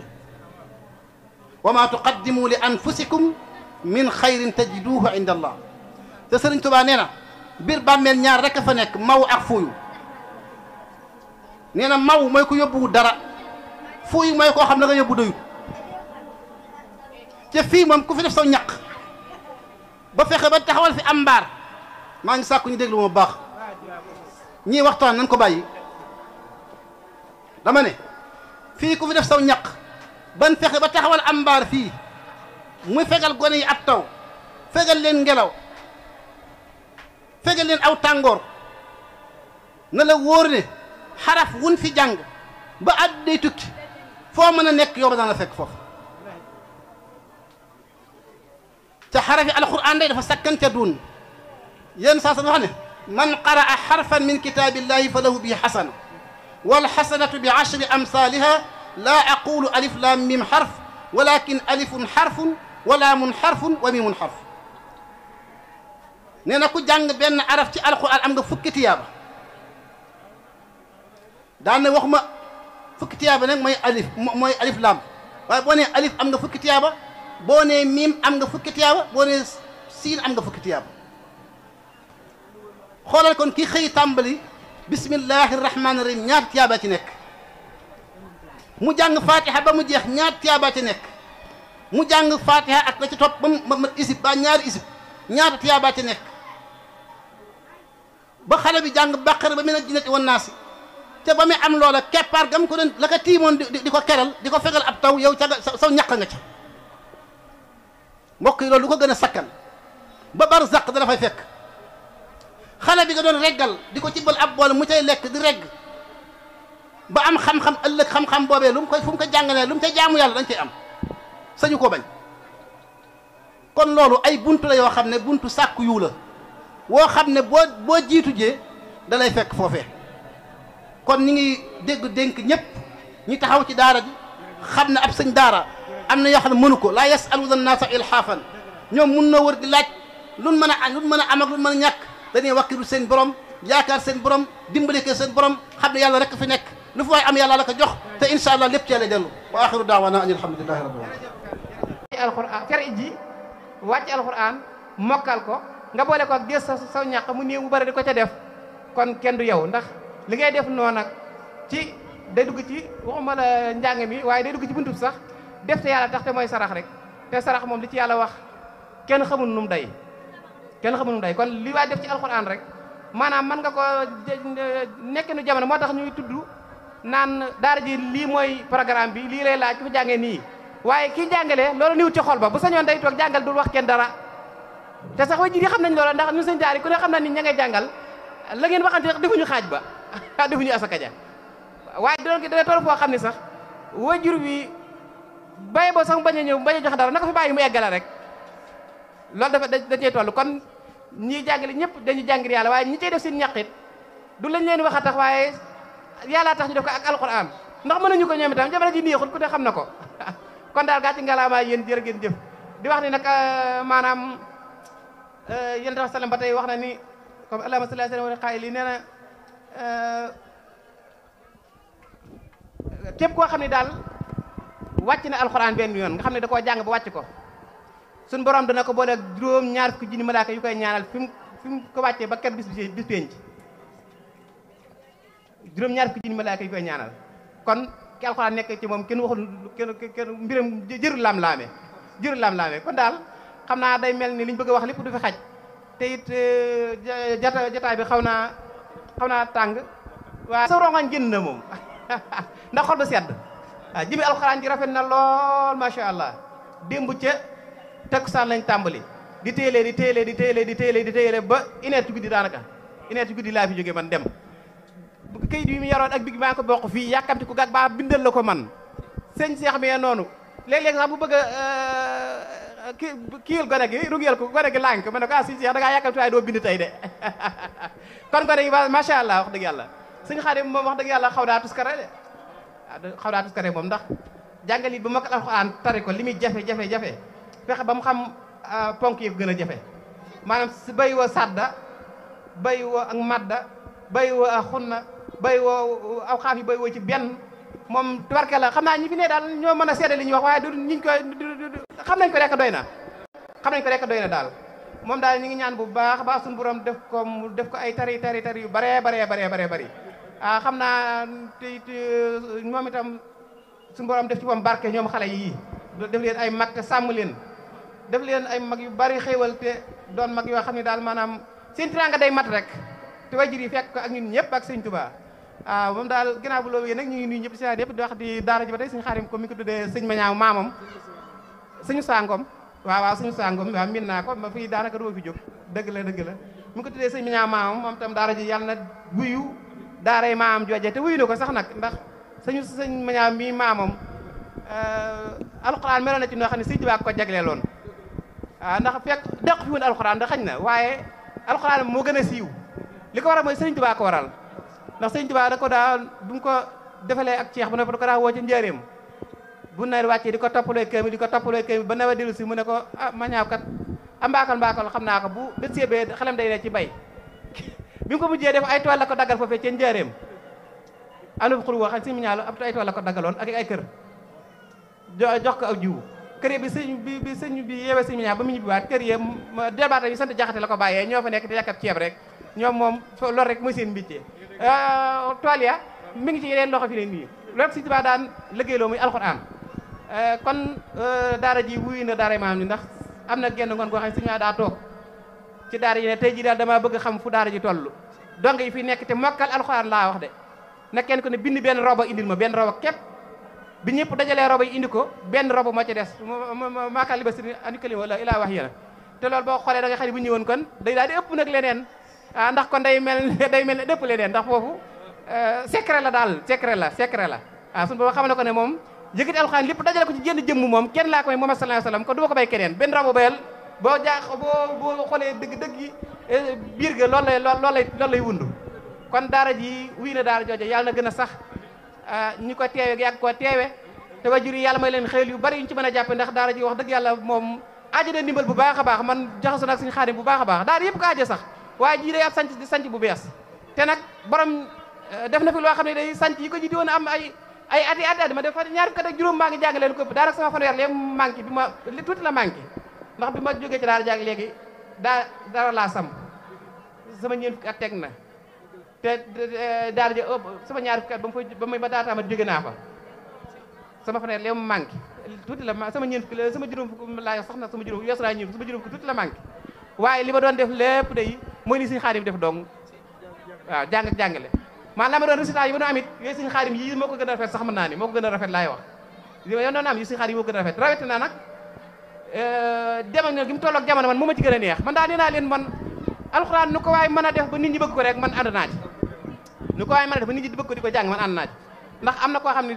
wa ma tuqaddimu li anfusikum min xayrin tajiduhu inda allah te sëriñ Tuubaa nee na biir bàmmeel ñaar rek a fa nekk maw ak fuuyu nee na maw mooy ko yóbbuwu dara fuuyu mooy koo xam ne nga yóbbu doyut te fii moom ku fi def saw ñaq ba fexe ba taxawal fi am mbaar maa ngi sàkku ñu déglu ma baax ñii waxtaan nañ ko bàyyi dama ne fii ku fi def saw ñaq ban fexe ba taxawal am mbaar fii muy fegal gone yi ab taw fegal leen ngelaw fegal leen aw tàngoor na la wóor ne xaraf wun fi jàng ba at day tukki foo mën a nekk yow ba daan la fekk foofu te xarafi alquran day dafa sakkan ca duun yéen saa sa wax ne man qaraa xarfan min kitaabillahi fa lahu bihi xasana wal xasanatu bi ashri amsaliha laa aqulu alif laam mim xarf walakin alifun xarfun wa laamun xarfun wa mimun xarf nee na ku jàng benn araf ci alquran am nga fukki tiyaaba daan na waxuma fukki tiyaaba nag mooy alif laam waaye boo nee alif am nga fukki tiyaaba boo nee miim am nga fukki tiyaaba boo nee siin am nga fukki tiyaaba xoolal kon kii xëy tàmbali bismillahi rahmaani rahim ñaar tiyaaba ci nekk mu jàng fatiha ba mu jeex ñaar tiyaaba ci nekk mu jàng fatiha ak la ci topp ba mu isib ba ñaari isib ñaata tiyaaba ci nekk ba xale bi jàng bàqara ba mina jinnati wan naasi te ba muy am loola keppaar gam ko doon la ko tiimoon di ko keral di ko fegal ab taw yow ca saw ñaq nga ca mbokk yi loolu lu ko gën a sakkan ba barzaq dana fay fekk xale bi nga doon reggal di ko cibbal ab boole mu cay lekk di regg ba am xam-xam ëllëg xam-xam boobee lu mu koy fu mu ko jàngalee lu mu cay jaamu yàlla dañ cay am sañu koo bañ kon loolu ay buntu la yoo xam ne buntu sàkku yu la woo xam ne boo jiitu jee da lay fekk foofee kon ñi ngi dégg dénk ñëpp ñi taxaw ci daara ji xam ne ab sëñ daara am na yoo xam ne mënu ko laa yasaluuna naasa ilhaafan ñoom mun na wër di laaj luñ mën a am ak luñ mën a ñàkk dañuy wakkilu seen borom yaakaar seen borom dimbali ko seen borom xam ne yàlla rek fi nekk lu fa waay am yàlla la ko jox te incha allah lépp ci yàlla dellu wa axiru daawana an alhamdulillahi rabbil alamin alquran fere ji wàcc alquran mokkal ko nga boole ko ak des saw ñàq mu néew mu bëri di ko ca def kon kenn du yow ndax li ngay def noonu nag ci day dugg ci waxuma la njàng mi waaye day dugg ci buntu sax def te yàlla tax te mooy sarax rek te sarax moom li ci yàlla wax kenn xamul nu mu day kenn xamul nu mu day kon li waay def ci alxuraan rek maanaam mën nga ko nekk nu jamono moo tax ñuy tudd naan daara ji lii mooy programme bi lii lay laaj ku fi jàngee nii waaye kii jàngalee loolu niw ci xol ba bu sañoon day toog jàngal dul wax kenn dara te sax way ji xam nañ loolu ndax ñun sëñ daara yi ku ne xam na ni ña ngay jàngal la ngeen waxante defuñu xaaj ba defuñu asaka ja waaye dana toll foo xam ne sax wajur bi bàyyi boo sax bañ a ñëw bañ a joxe dara na ko fi bàyyi mu eggale rek loolu dafa da cee toll kon ñii jàngale ñëpp dañu jàngir yàlla waaye ñi cay def seen ñaqit du lañ leen wax a tax waaye yàllaa tax ñu def ko ak alquran ndax mënuñu ko ñoom itam jamono ji neexul ku ne xam na ko kon daal gàcce ngalaama yéen jërë ngeen jëf di wax ni nag maanaam yéen dafa sallam ba tey wax na ni comme allahumma salli ala sayyidina wa xaay li nee na képp koo xam ne daal wàcc na alquran benn yoon nga xam ne da koo jàng ba wàcc ko suñ borom dana ko boole juróom ñaar fukki junni malaaka yu koy ñaanal fi mu ko wàccee ba ker bis penc juróom ñaar fukki junni malaaka yu koy ñaanal kon ki alxuraan nekk ci moom kenn waxul kenn mbiram jërul lam-laame kon daal xam naa day mel ni liñ bëgg a wax lépp du fi xaj te it jataay bi xaw naa tàng waaye sa rongañ génn na moom ndax xol ba sedd waaw jëmi alxuraan ji rafet na lool macha allah démb ca takkusaan lañ tàmbali di téelee ba une heure ci guddi daanaka une heure ci guddi laa fi jógee man dem kayit bi mu yaroon ak big maa ngi ko bokk fii yàkkamti ko gag baa bindal la ko man sëñ Cheikh mi noonu léeg-léeg sax bu bëgg a kiil gone gi rugeel ko gone gi lànk ma ne ko sëñ Cheikh da ngaa yàkkamti waaye doo bind tey de kon gone gi macha allah wax dëgg yàlla sëñ Xaadim moom wax dëgg yàlla xaw daa tuskare de xaw daa tuskare moom ndax jàngal it ba mokkal alxuraan tari ko li muy jafe fexe ba mu xam ponk yi gën a jafe maanaam si bay woo sadda bay woo ak madda bay woo ak xunna bay woo aw xaaf yi bay woo ci benn moom tubarke la xam naa ñi fi ne daal ñoo mën a seede li ñuy wax waaye du ñiñ koy xam nañ ko rek doy na daal moom daal ñu ngi ñaan bu baax baax suñu borom def ko ay tari yu bare bari xam naa te moom itam suñu borom def ci moom barke ñoom xale yii def leen ay mag te sàmm leen def leen ay mag yu bari xéewal te doon mag yoo xam ne daal maanaam seen tiraanga day mat rek te wajur yi fekk ko ak ñun ñëpp ak sëñ Tuubaa waaw moom daal ginnaaw bu loolu yéen nag ñu ngi nuyu ñëpp si yëpp di wax di daara ji ba tey sëñ Xaadim ko mi ko tuddee sëñ Mañaaw maamam sëñu sangom waaw sëñu sangom waaw min naa ko ma fii daanaka doo fi jóg dëgg la mi ko tuddee sëñ Mañaaw maamam moom tam daara ji yàlla na wuyu daaray maamam jooje te wuyu na ko sax nag ndax sëñ Mañaaw mi maamam alxuraan meloon na ci noo xam ne sëñ Tuubaa ko jagleeloon waaw ndax fekk dëkk fi woon alxuraan da xañ na waaye alxuraan moo gën a siiw li ko waral mooy sëriñ Tuubaa ko waral ndax sëriñ Tuubaa da ko daa bu mu ko defalee ak ceex bu ne da ko daa woo ci njëriñam bu nawet wàccee di ko toppaloo kër ba nawet dellu si mu ne ko Mañaaw kat a mbaakal xam naa ko bu dët seebee xelam day ne ci bay bi mu ko mujjee def ay tool la ko daggal foofee ci njëriñam am na bu xul woo xam sëñ Mañaaw ab ay tool la ko daggaloon ak ay kër jox ko aw jiwu kër bi sëñ bi yeewee sëñ Mañaaw ba mu ñibbiwaat kër yi débaata yi sant jaxate la ko bàyyee ñoo fa nekk di yàkkat ceeb rek ñoom moom loolu rek mooy seen mbicce tool ya mi ngi ci yeneen loxo fi ne nii loolu sëñ Tuubaa daan liggéeyloo muy alxuraan kon daara ji wuyu na daara maam ni ndax am na genn ngoon goo xam ne sëñ Mañaaw daa toog ci daara ji ne tey ji daal damaa bëgg xam fu daara ji toll dong yi fi nekk te mokkal alxuraan laa wax de na kenn ko ne bind benn roba indil ma benn roba képp bi ñëpp dajalee roba yi indi ko benn roba moo ci des maakal li ba siri ani kalima wala ilaa wax yéena te loolu boo xoolee da nga xam ne bu ñëwoon kon day daal di ëpp nag leneen ndax kon day mel ne dëpp leneen ndax foofu secret la daal secret la waaw suñu boo xam ne ko ne moom yëkkati alxuraan lépp dajale ko ci jenn jëmm moom kenn laa ko may Muhammad sallallahu alayhi wasallam kon du ma ko bay keneen benn roba bayal boo xoolee dëgg yi biir ga loolu lay wundu kon daara ji wuy na daara jooju yàlla na gën a sax ñu ko teewe yàgg koo teewe te wajur yi yàlla may leen xëyal yu bari yu ñu ci mën a jàppe ndax daara ji wax dëgg yàlla moom aajo de ndimbal bu baax a baax man jaxaso nag suñu Xaadim bu baax a baax daara yëpp ko aajo sax waaye ji day ab sanc bu bees te nag borom def na fi loo xam ne day sanc yi ko ji di woon am ay ati ma def fa ñaar fukki at ak juróom maa ngi jàng leen ko daanaka sama fanweer léegi manqué bi ma tuuti la manqué ndax bi ma jógee ci daara jàng léegi dara laa sam sama ñeent fukki at teg na te daara ji sama ñaar fukki at ba daataama jóge naa fa sama fanweer léegi manqué tuuti la sama ñeent fukki la sama juróom fukki laa sax na sama juróom weesu naa ñeent sama juróom fukki tuuti la manqué waaye li ma doon def lépp day mooy li Sëñ Xaadim def dong waaw jàng ak jàngale maanaam la ma doon résultat yi ba doon amit yooyu Sëñ Xaadim yi moo ko gën a rafet sax mën naa ni moo ko gën a rafet laay wax yow doon am yi Sëñ Xaadim moo ko gën a rafet rawet na nag jamono gi mu tolloog jamono man moo ma ci gën a neex man daa nee naa leen man alxuraan nu ko waaye mën a def ba nit ñi bëgg ko rek man ànd naa ci nu ko waaye mën a def ba nit ñi bëgg ko di ko jàng man ànd naa ci ndax am na koo xam ne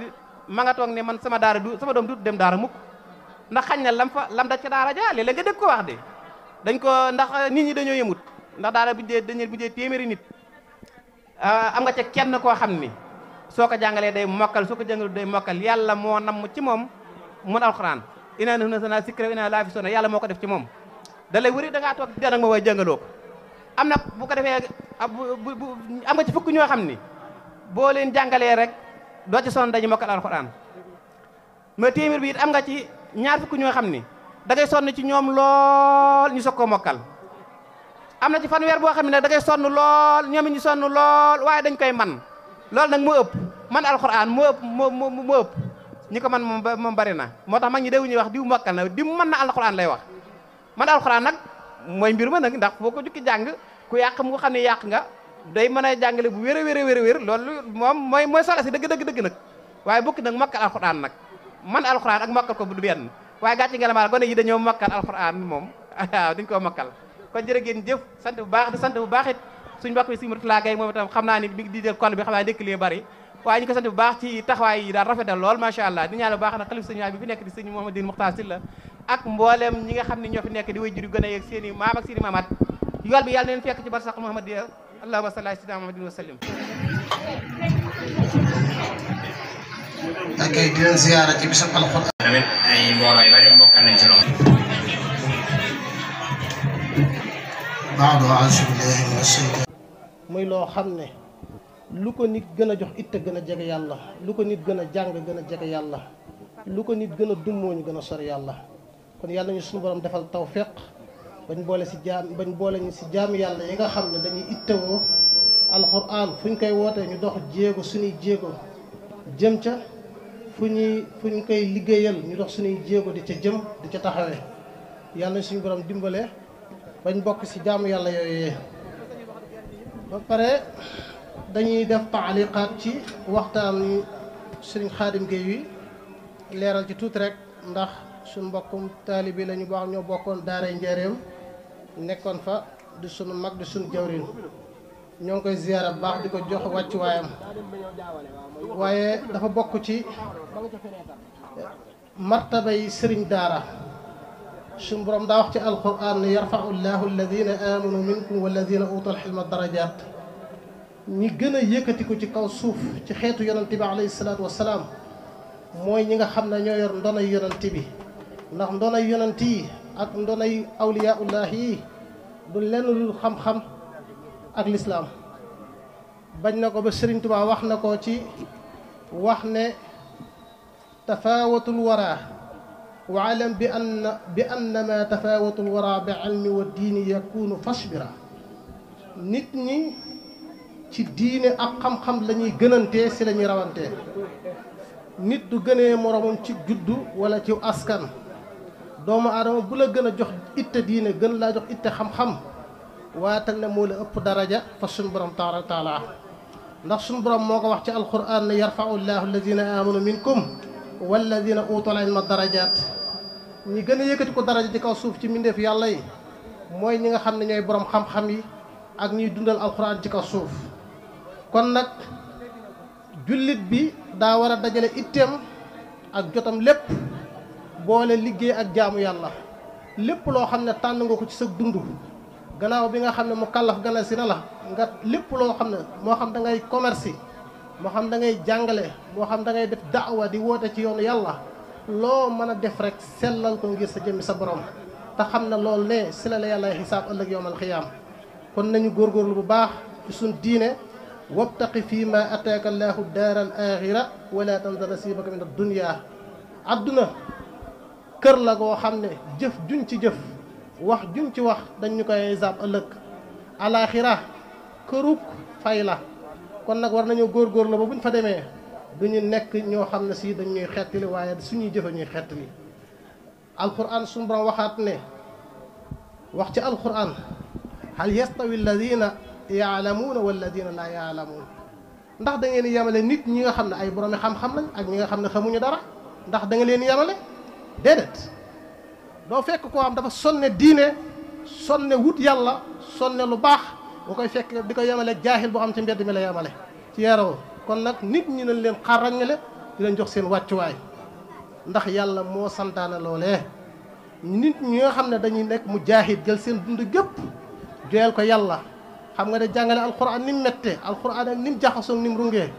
ma nga toog ne man sama doom du dem daara mukk ndax xañ na lam daj ca daara ja léeg-léeg nga dégg ko wax de dañ ko ndax nit ñi dañoo yëmut ndax daara bu dee téeméeri nit am nga ca kenn koo xam ni soo ko jàngalee day mokkal soo ko jàngalee day mokkal yàlla moo namm ci moom mun alxuraan inaa nahnu nazzalnaa zikra wa innaa lahu laafizuun yàlla moo ko def ci moom da lay wëri da ngaa toog di nag ma way jàngaloo ko am na bu ko defee am nga ci fukk ñoo xam ni boo leen jàngalee rek doo ci sonn dañu mokkal alxuraan mais téeméer bi it am nga ci ñaar fukk ñoo xam ni da ngay sonn ci ñoom lool ñu soog koo mokkal am na ci fanweer boo xam ne nag da ngay sonn lool ñoom it ñu sonn lool waaye dañ koy man loolu nag moo ëpp man alxuraan moo ëpp ñi ko man moom bari na moo tax mag ñi dewuñuy wax diw mokkal na diw mën na alxuraan lay wax man alxuraan nag mooy mbir ma nag ndax boo ko jukki jàng ku yàq mu xam ne yàq nga day mën a jàngale bu wér a wér loolu moom mooy solo si dëgg nag waaye bukki nag mokkal alxuraan nag man alxuraan ak mokkal ko bu du benn waaye gàcce nga la maa gone yi dañoo mokkal alxuraan moom waaw duñ koo mokkal kon jërë ngeen jëf sant bu baax di sant bu baax it suñ mbokk bi si Mourtala Gaye moom itam xam naa ni bi di jël kon bi xam naa dëkk li bari waaye ñu ko sant bu baax ci taxawaay yi daal rafetal lool macha allah di ñaan bu baax na xalif sëñ bi fi nekk di sëñ Mouhamadou Mokhtar Sylla ak mboolem ñi nga xam ne ñoo fi nekk di way juri gën a yeeg seen i maam ak seen i maamaat yool bi yàlla neen fekk ci barsaq Muhammad allahumma salli ala sayyidina Muhammadin wa sallim ak di leen ziyaara ci bisab alxuraan tamit ay mbooloo yu bari bokkal nañ ci loolu baado a'uuzu billaahi mina shaytaan muy loo xam ne lu ko nit gën a jox itte gën a jege yàlla lu ko nit gën a jàng gën a jege yàlla lu ko nit gën a dummoo ñu gën a sori yàlla kon yàlla ñu suñu borom defal tawfiq bañ boole ñu si jaam yàlla yi nga xam ne dañuy ittewoo alxuraan fu ñu koy wootee ñu dox jéego suñuy jéego jëm ca fu ñu koy liggéeyal ñu dox suñuy jéego di ca jëm di ca taxawee yàlla ñu suñu borom dimbale bañ bokk si jaamu yàlla yooyee ba pare dañuy def taaliqaat ci waxtaan sëriñ Xaadim Gueye wi leeral ci tuuti rek ndax suñ mbokkum taalibi la ñu baax ñoo bokkoon daaray Njaaréem nekkoon fa di sunu mag di sunu jawrin ñoo ngi koy ziyaara bu baax di ko jox wàccuwaayam waaye dafa bokk ci martabay sëriñ daara suñ borom daa wax ci alquran ne yarfau llahu alladina amanu minkum walladina utul xilma darajaat ñi gën a yëkkati ko ci kaw suuf ci xeetu yonante bi alayhi salaatu wasalaam mooy ñi nga xam ne ñoo yor ndonay yonante bi ndax ndonay yonante yi ak ndonay awliyaullahi yi du lenn lu xam-xam ak lislaam bañ na ko ba Sëriñ Tuubaa wax na ko ci wax ne tafaawatul wara wa alam bi anna ma tafaawatul wara bi ilmi wa diini yakunu fasbira nit ñi ci diine ak xam-xam la ñuy gënantee si la ñuy rawantee nit du gënee moromam ci juddu wala ci askan doomu aadama bu la gën a jox itte diine gën laa jox itte xam-xam waatal ne moo la ëpp daraja fa suñu borom tabaaraka taala ndax suñu borom moo ko wax ci alquran ne yarfau llahu alladina amanu minkum walladina utul ilma darajaat ñi gën a yëkkati ko daraja ci kaw suuf ci mbindeef yàlla yi mooy ñi nga xam ne ñooy borom xam-xam yi ak ñuy dundal alquran ci kaw suuf kon nag jullit bi daa war a dajale itteem ak jotam lépp boole liggéey ak jaamu yàlla lépp loo xam ne tànn nga ko ci sa dund gannaaw bi nga xam ne mu kàllaf gana si na la nga lépp loo xam ne moo xam da ngay commerce moo xam da ngay jàngale moo xam da ngay def daawa di woote ci yoonu yàlla loo mën a def rek sellal ko ngir sa jëmmi sa borom te xam ne loolu ne si la la yàlla xisaab ëllëg yowmal xiyaam kon nañu góorgóorlu bu baax ci suñ diine wabtaqi fii ma ataaka allahu daara al axira wala tansa nasibaka min addunia adduna kër la goo xam ne jëf juñ ci jëf wax juñ ci wax dañ ñu koy xisaab ëllëg alaxira këruk fay la kon nag war nañoo góorgóorlu ba buñ fa demee duñu nekk ñoo xam ne si dañ ñuy xettali waaye suñuy jëfe ñuy xettali alquran suñu borom waxaat ne wax ci alquran hal yastawi alladina yaalamuuna walladina laa yaalamuun ndax da ngeen yemale nit ñi nga xam ne ay boroomi xam-xam lañ ak ñi nga xam ne xamuñu dara ndax da nga leen yemale déedéet doo fekk koo xam dafa sonne diine sonne wut yàlla sonne lu baax nga koy fekk di ko yemale jaahil boo xam ci mbedd mi la yemale ci yaroo kon nag nit ñi nañ leen xarrañale di leen jox seen wàccuwaay ndax yàlla moo santaane loolee nit ñi nga xam ne dañuy nekk mujaahid jël seen dund gépp joyal ko yàlla. xam nga ne jàngale alquran ni mu méttee alquran ak ni mu jaxasoo ni mu rungee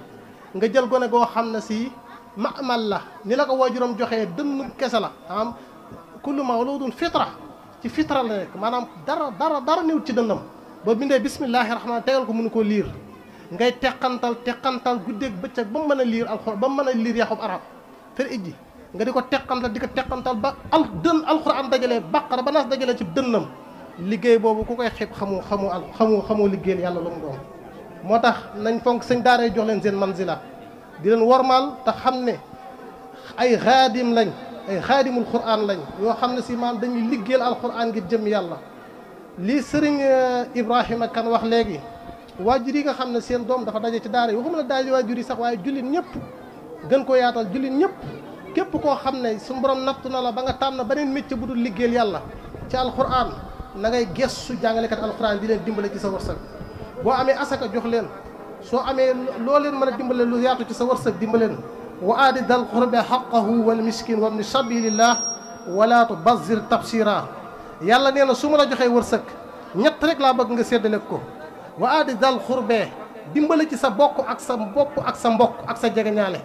nga jël gone goo xam ne si maamal la ni la ko waajuram joxee dënn kese la am kullu mawludun fitra ci fitra la nekk maanaam dara néew ci dënnam boo bindee bismillahi rahmaan tegal ko mënu koo liir ngay teqantal guddeeg bëccëg ba mu mën a liir alquran ba mu mën a liir yaxub arab fer ijji nga di ko teqantal ba alquran dajalee baqara ba naas dajalee ci dënnam liggéey boobu ku koy xeeb xamoo liggéeyal yàlla lu mu doon moo tax nañ fonk sëñ daara jox leen seen manzila di leen wormaal te xam ne ay xaadim lañ ay xaadimul quran lañ yoo xam ne si maam dañuy liggéeyal alquran ngir jëm yàlla lii sëriñ Ibrahima kan wax léegi waajur yi nga xam ne seen doom dafa daje ci daara yi waxuma la daje waajur yi sax waaye jullit ñëpp gën ko yaatal jullit ñëpp képp koo xam ne suñu borom nattu na la ba nga tànn beneen métier bu dul liggéeyal yàlla ci alquran na ngay gestu jàngalekat alquran di leen dimbale ci sa wërsëg boo amee asaka jox leen soo amee loo leen mën a dimbale lu yaatu ci sa wërsëg dimbaleen wa aadi dal qurbe xaqahu wal miskin wa ibni sabilillah wala tubazir tabsira yàlla nee na su ma la joxee wërsëg ñett rek laa bëgg nga séddale ko wa aadi dal qurbe dimbale ci sa bokk ak sa bopp ak sa mbokk ak sa jegeñaale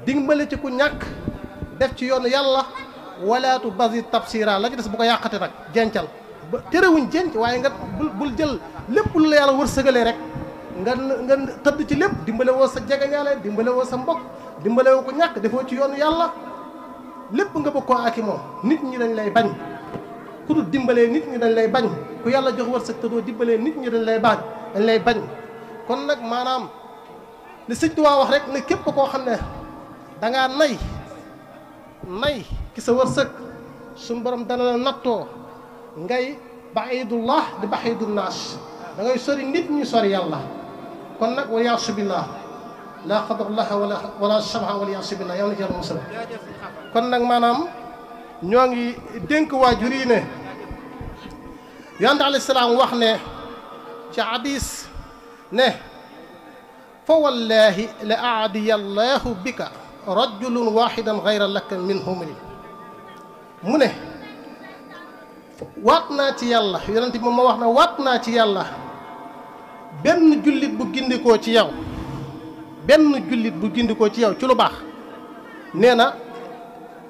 dimbale ci ku ñàkk def ci yoonu yàlla wala tubazir tabsira la ci des bu ko yàqate nag jencal ba terewuñ jenc waaye nga bul jël lépp lu la yàlla wërsëgalee rek nga tëdd ci lépp dimbale woo sa jegeñaale dimbale woo sa mbokk dimbale woo ko ñàkk defoo ci yoonu yàlla lépp nga bëgg koo aki moom nit ñi dañ lay bañ ku dul dimbalee nit ñi dañ lay bañ ku yàlla jox wërsëg te doo dimbalee nit ñi dañ lay bañ kon nag maanaam li Sëñ Tuubaa wax rek ne képp koo xam ne dangaa nay ki sa wërsëg suñu borom dana la nattoo ngay baidullah di baidul naas da ngay sori nit ñi sori yàlla kon nag wa yaasu billah laa qadarullah wala shabaha wala yaasu billah yow na ci yàlla musal kon nag maanaam ñoo ngi dénk waajur yi ne yonent alayhi salaam wax ne ci hadis ne fa wallahi la aadiya allahu bika rajulun wahidan gayra laka min humri mu ne waat naa ci yàlla yonent bi moom ma wax na waat naa ci yàlla benn jullit bu gindikoo ci yow ci lu baax nee na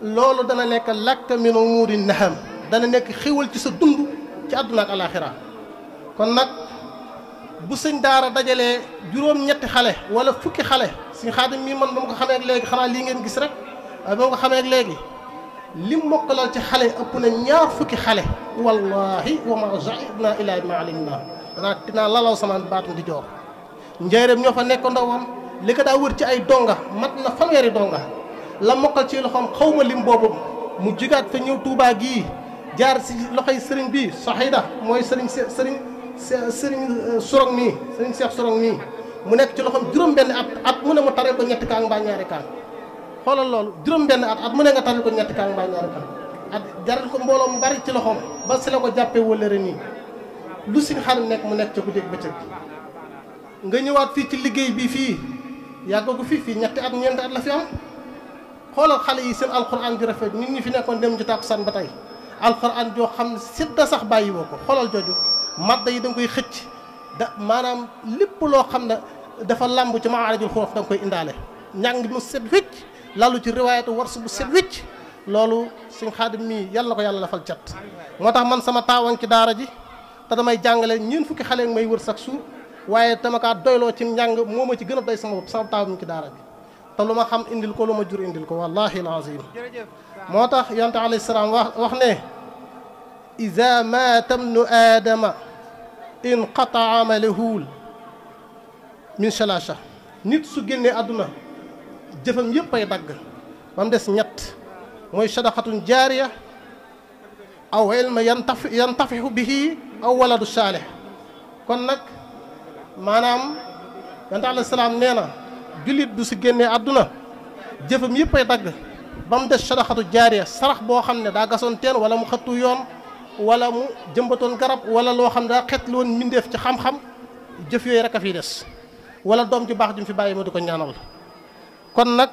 loolu dana nekk lakka min umuuri naham dana nekk xéwal ci sa dund ci àdduna ak alaaxira kon nag bu sëñ daara dajalee juróom-ñetti xale wala fukki xale suñ Xaadim mii man ba ma ko xamee ak léegi xanaa lii ngeen gis rek waaye ba ma ko xamee ak léegi lim mokkalal ci xale ëpp na ñaar fukki xale wallahi wa ma ja'idna ila ma alimna dinaa lalaw sama baatum di joor njëreem ñoo fa nekk ndawam li ko daa wër ci ay donga mat na fanweeri donga la mokkal ci loxoom xaw ma lim boobu mu jugaat fa ñëw Tuubaa gii jaar si loxoy sëriñ bi Soxayda mooy sëriñ Sorong mii sëriñ Seex Sorong mii mu nekk ci loxoom juróom-benn at mu ne mu taree ko ñetti kaan mbaa ñaari kaan xoolal loolu juróom-benn at mu ne nga taree ko ñetti kaan mbaa ñaari kaan at jaral ko mbooloo mu bari ci loxoom ba si la ko jàppee wëllëre nii lu si xarit nekk mu nekk ca guddeeg bëccëg nga ñëwaat fii ci liggéey bi fii yàgg ko fii ñetti at ñeenti at la fi am xoolal xale yi seen alxuraan ju rafet nit ñi fi nekkoon dem ci tàkkusaan ba tey alxuraan joo xam ne sidda sax bàyyi woo ko xoolal jooju madda yi da nga koy xëcc maanaam lépp loo xam ne dafa lamb ci maarajul xuruf da nga koy indaale njàng mu set wécc lalu ci riwaayatu warsu bu set wécc loolu suñ Xaadim mii yàlla na ko yàlla dafal cat moo tax man sama taawan ci daara ji te damay jàngale ñeen fukki xale may wër sax suur waaye dama kaa doyloo ci njàng moo ma ci gën a doy sama bopp sama taaw mi ci daara bi te lu ma xam indil ko lu ma jur indil ko wallahi alazim moo tax yonte alayhi salaam wax ne iza maata ibnu aadama inqataa amaluhu min shalasha nit su génnee àdduna jëfam yëpp ay dagg ba mu des ñett mooy sadaqatun jaariya aw ilma yantafihu bihi aw waladu saalih kon nag maanaam yonte alayhi salaam nee na jullit du si génnee àdduna jëfam yëpp ay dagg ba mu des sadaqatu jaariya sarax boo xam ne daa gasoon teen wala mu xëttu yoon wala mu jëmbatoon garab wala loo xam ne daa xetlu woon mbindeef ci xam-xam jëf yooyu rek a fiy des wala doom ju baax ju mu fi bàyyi ma di ko ñaanal kon nag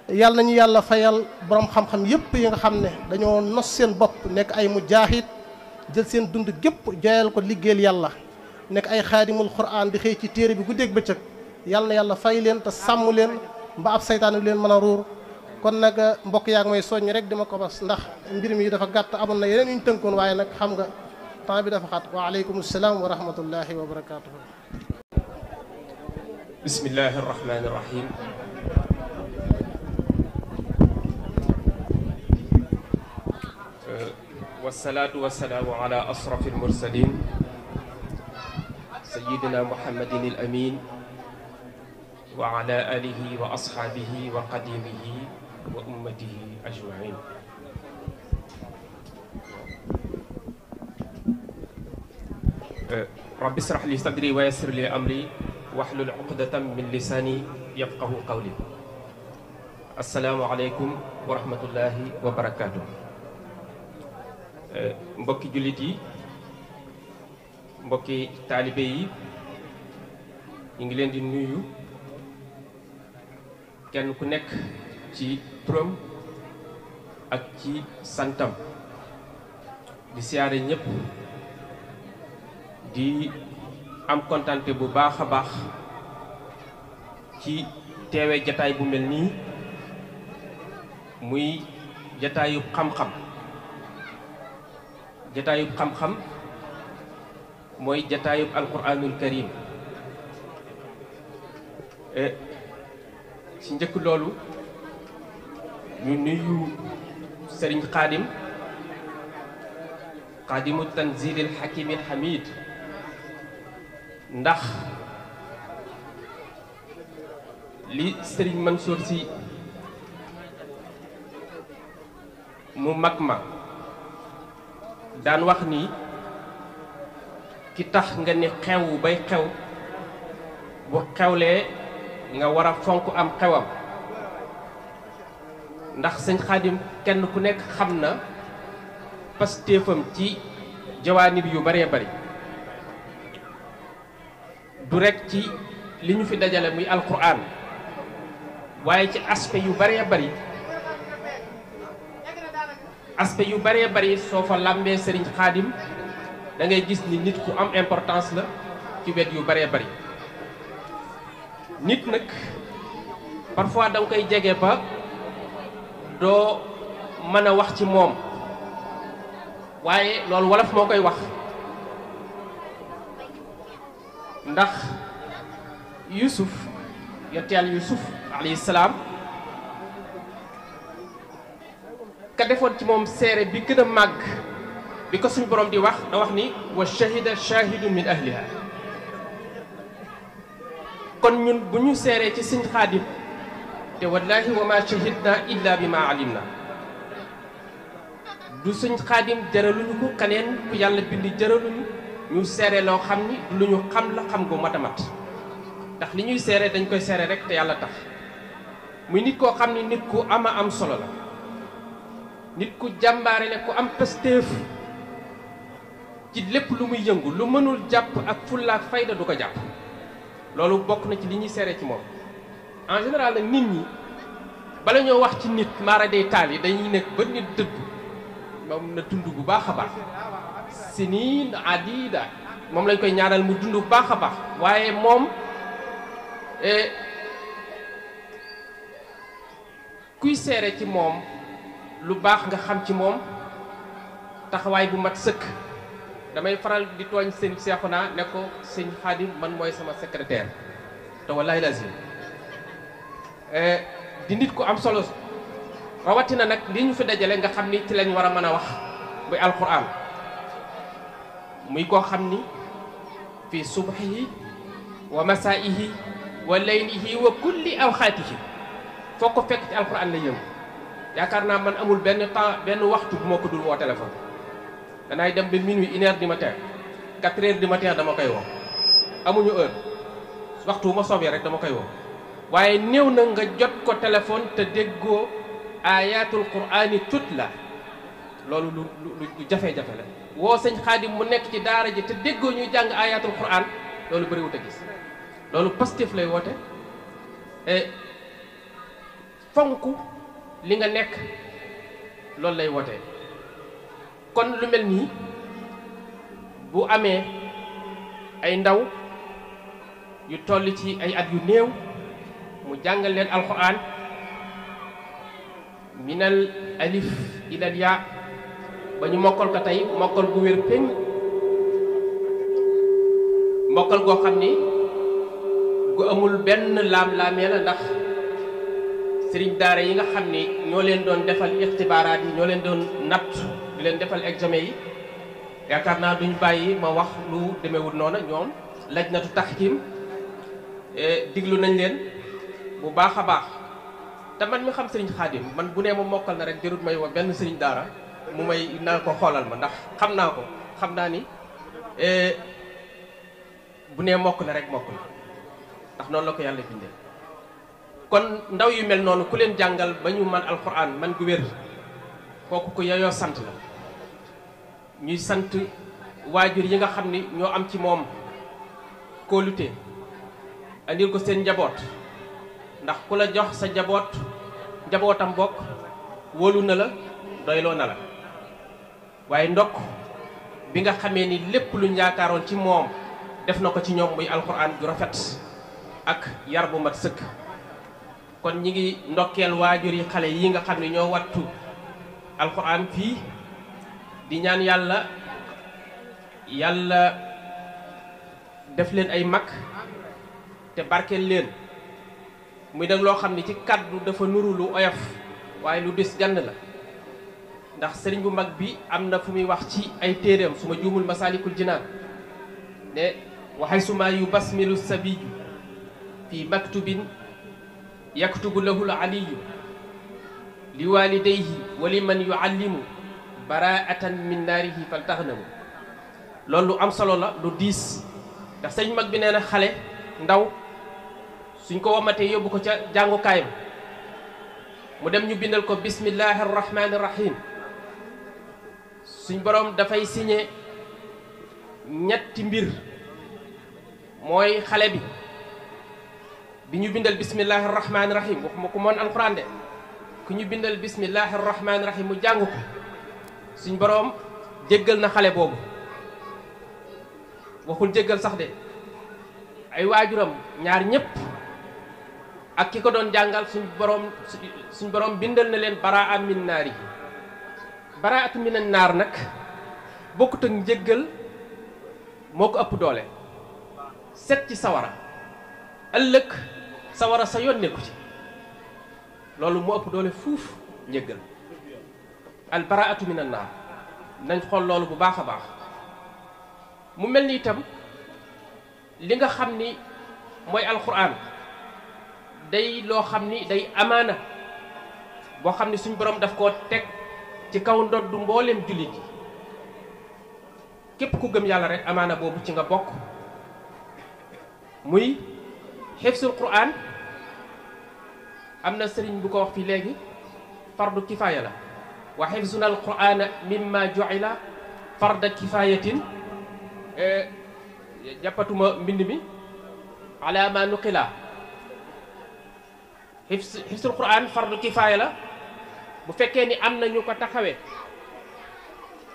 yàlla nañu yàlla fayal borom xam-xam yépp yi nga xam ne dañoo nos seen bopp nekk ay mujaahid jël seen dund gépp joyal ko liggéeyal yàlla nekk ay xaadimul Qur'an di xëy ci téere bi guddeeg bëccëg yàlla na yàlla fay leen te sàmm leen ba ab saytaan bi leen mën a ruur. kon nag mbokk yaa ngi may soññ rek dima ko bas ndax mbir mi dafa gàtt amoon na yeneen yu ñu tënkoon waaye nag xam nga temps bi dafa xat wa aleykum salaam wa rahmatullahi wa barakatuhu. bismillahi arrahmani irrahim. wasalaatu wasalaamu ala asrafi almursalin sayidina muhammadin al amin wa ala alihi wa ashaabihi wa qadimihi wa ummatihi ajmain. rabbi israh li sadri wa yassir li amri wahlul uqdatan min lisani yafqahu qawli. assalaamu aleykum wa rahmatullahi wa barakaatu. mbokki jullit yi, mbokki taalibe yi, ñu ngi leen di nuyu kenn ku nekk ci turam ak ci santam, di siyaare ñëpp, di am kontante bu baax a baax ci teewe jataay bu mel nii, muy jataayub xam-xam. jataayub xam-xam mooy jataayub alquranul karim. ci njëkk loolu ñu nuyu sëriñ xaadimu tanzilil xakimil xamid, ndax li sëriñ Mansour si mu mag ma daan wax ni ki tax nga ni xew bay xew bu xewlee nga war a fonk am xewam, ndax sëñ Xaadim kenn ku nekk xam na pastéefam ci jawaanib yu baree bari, du rekk ci li ñu fi dajale muy alquran, waaye ci aspect yu baree bari soo fa làmbee sëriñ Xaadim da ngay gis ni nit ku am importance la ci wet yu baree bari. nit nag parfois da nga koy jege ba doo mën a wax ci moom, waaye loolu wolof moo koy wax, ndax Yusuf yonent Yàlla Yusuf alayhi salaam ka defoon ci moom seere bi gën a màgg bi ko suñu borom di wax da wax ni wa shahida shahidun min ahliha. kon ñun bu ñu seeree ci sëñ Xaadim te wallahi wa ma shahidna illa bi ma alimna, du sëñ Xaadim jëraluñu ko kaneen ku yàlla bind jëraluñu ñu seere loo xam ni lu ñu xam la xam gu matamat, ndax li ñuy seere dañ koy seere rek te yàlla tax. muy nit koo xam ni nit ku ama am solo la, nit ku jàmbaare la, ku am pastéef ci lépp lu muy yëngu, lu mënul jàpp ak fulla ak fayda du ko jàpp. loolu bokk na ci li ñuy seere ci moom. en général nag nit ñi bala ñoo wax ci nit maara day taal yi dañuy nekk ba nit dëdd moom na dund bu baax a baax, siniin adida moom lañ koy ñaanal mu dund bu baax a baax, waaye moom kuy seere ci moom lu baax nga xam ci moom taxawaay bu mat sëkk. damay faral di tooñ sëñ Seexuna ne ko sëñ Xaadim man mooy sama secrétaire, te wallahi lazim di nit ku am solo, rawatina nag li ñu fi dajale nga xam ni ci lañ war a mën a wax muy alquran, muy koo xam ni fi subhihi wa masaihi wa laylihi wa kulli awxaatihi foo ko fekk ci alquran la yëngu. yaakaar naa man amul benn temps benn waxtu bu moo ko dul woo téléphone. danaay dem ba minuit 1h du matin 4h du matin dama koy woo, amuñu heure, waxtu bu ma soobee rek dama koy woo. waaye néew na nga jot ko téléphone te déggoo ayatul qur'ani tutla, loolu lu jafe-jafe la. woo sëñ Xaadim mu nekk ci daara ji te déggoo ñuy jàng ayatul qur'an, loolu bëriwut a gis. loolu positif lay woote. fonk li nga nekk loolu lay wootee. kon lu mel nii bu amee ay ndaw yu toll ci ay at yu néew mu jàngal leen alxuraan minal alif ilal yaa ba ñu mokkal ko tey mokkal gu wér péng mokkal goo xam ni gu amul benn laam-laamee la. ndax sëriñ daara yi nga xam ni ñoo leen doon defal ixtibaaraat yi ñoo leen doon natt di leen defal examen yi yaakaar naa duñ bàyyi ma wax lu demewul noona. ñoom lajnatu taxkim diglu nañ leen bu baax a baax. te man mi xam sëriñ Xaadim man bu nee ma mokkal na rek jërut may wax benn sëriñ daara mu may naa ko xoolal ma, ndax xam naa ko, xam naa ni bu nee mokk na rek mokk na, ndax noonu la ko yàlla bindee. kon ndaw yu mel noonu ku leen jàngal ba ñu man alxuraan man gu wér kooku ko yeyoo sant la. ñuy sant waajur yi nga xam ni ñoo am ci moom kóolute andil ko seen njaboot, ndax ku la jox sa njabootam bokk wóolu na la doyloo na la. waaye ndokk bi nga xamee ni lépp lu yaakaaroon ci moom def na ko ci ñoom muy alxuraan ju rafet ak yar bu mat sëkk. kon ñi ngi ndokkeel waajur yi xale yi nga xam ne ñoo wattu alxuraan fii di ñaan yàlla def leen ay mag te barkeel leen. muy nag loo xam ne ci kàddu dafa nuru lu oyof waaye lu dis gann la, ndax sëriñ bu mag bi am na fu muy wax ci ay téeréem su ma juumul Masaalikul Jinaan ne waxay suma yu basmilu sabiju fi maktubin yaktubu lahu l aliyu li walidayhi wa liman yuallimu baraatan min naarihi fal taxnamu. loolu lu am solo la, lu diis, ndax sëriñ mag bi nee na xale ndaw suñ ko womatee yóbbu ko ca jàngukaayam mu dem ñu bindal ko bismillahi arrahmani irrahim, suñ borom dafay signé ñetti mbir. mooy xale bi ñu bindal bismillahi arrahmani irrahim, waxuma ko moon alquran de, ku ñu bindal bismillahi arrahmani irrahim mu jàng ko suñ borom jéggal na xale boobu. waxul jéggal sax de, ay waajuram ñaar ñépp ak ki ko doon jàngal suñ borom bindal na leen baraa min naari. baraatu minan naar nag bokkut ak njéggal, moo ko ëpp doole. set ci sawara ëllëg sawara sa yoon nekku ci, loolu moo ëpp doole fuuf njéggal. al baraatu minan naar nañ xool loolu bu baax a baax. mu mel ni itam li nga xam ni mooy alxuraan day loo xam ni day amaana boo xam ni suñ borom daf koo teg ci kaw ndoddu mbooleem jullit yi. képp ku gëm yàlla rek amaana boobu ci nga bokk. muy xifsul quraan am na sëriñ bu ko wax fii léegi fardu kifaaya la. wa xifzuna al quraana mimma ju'ila farda kifayatin jàppatuma mbind mi ala ma nuqila. xifsul quran fardu kifaaya la, bu fekkee ni am na ñu ko taxawee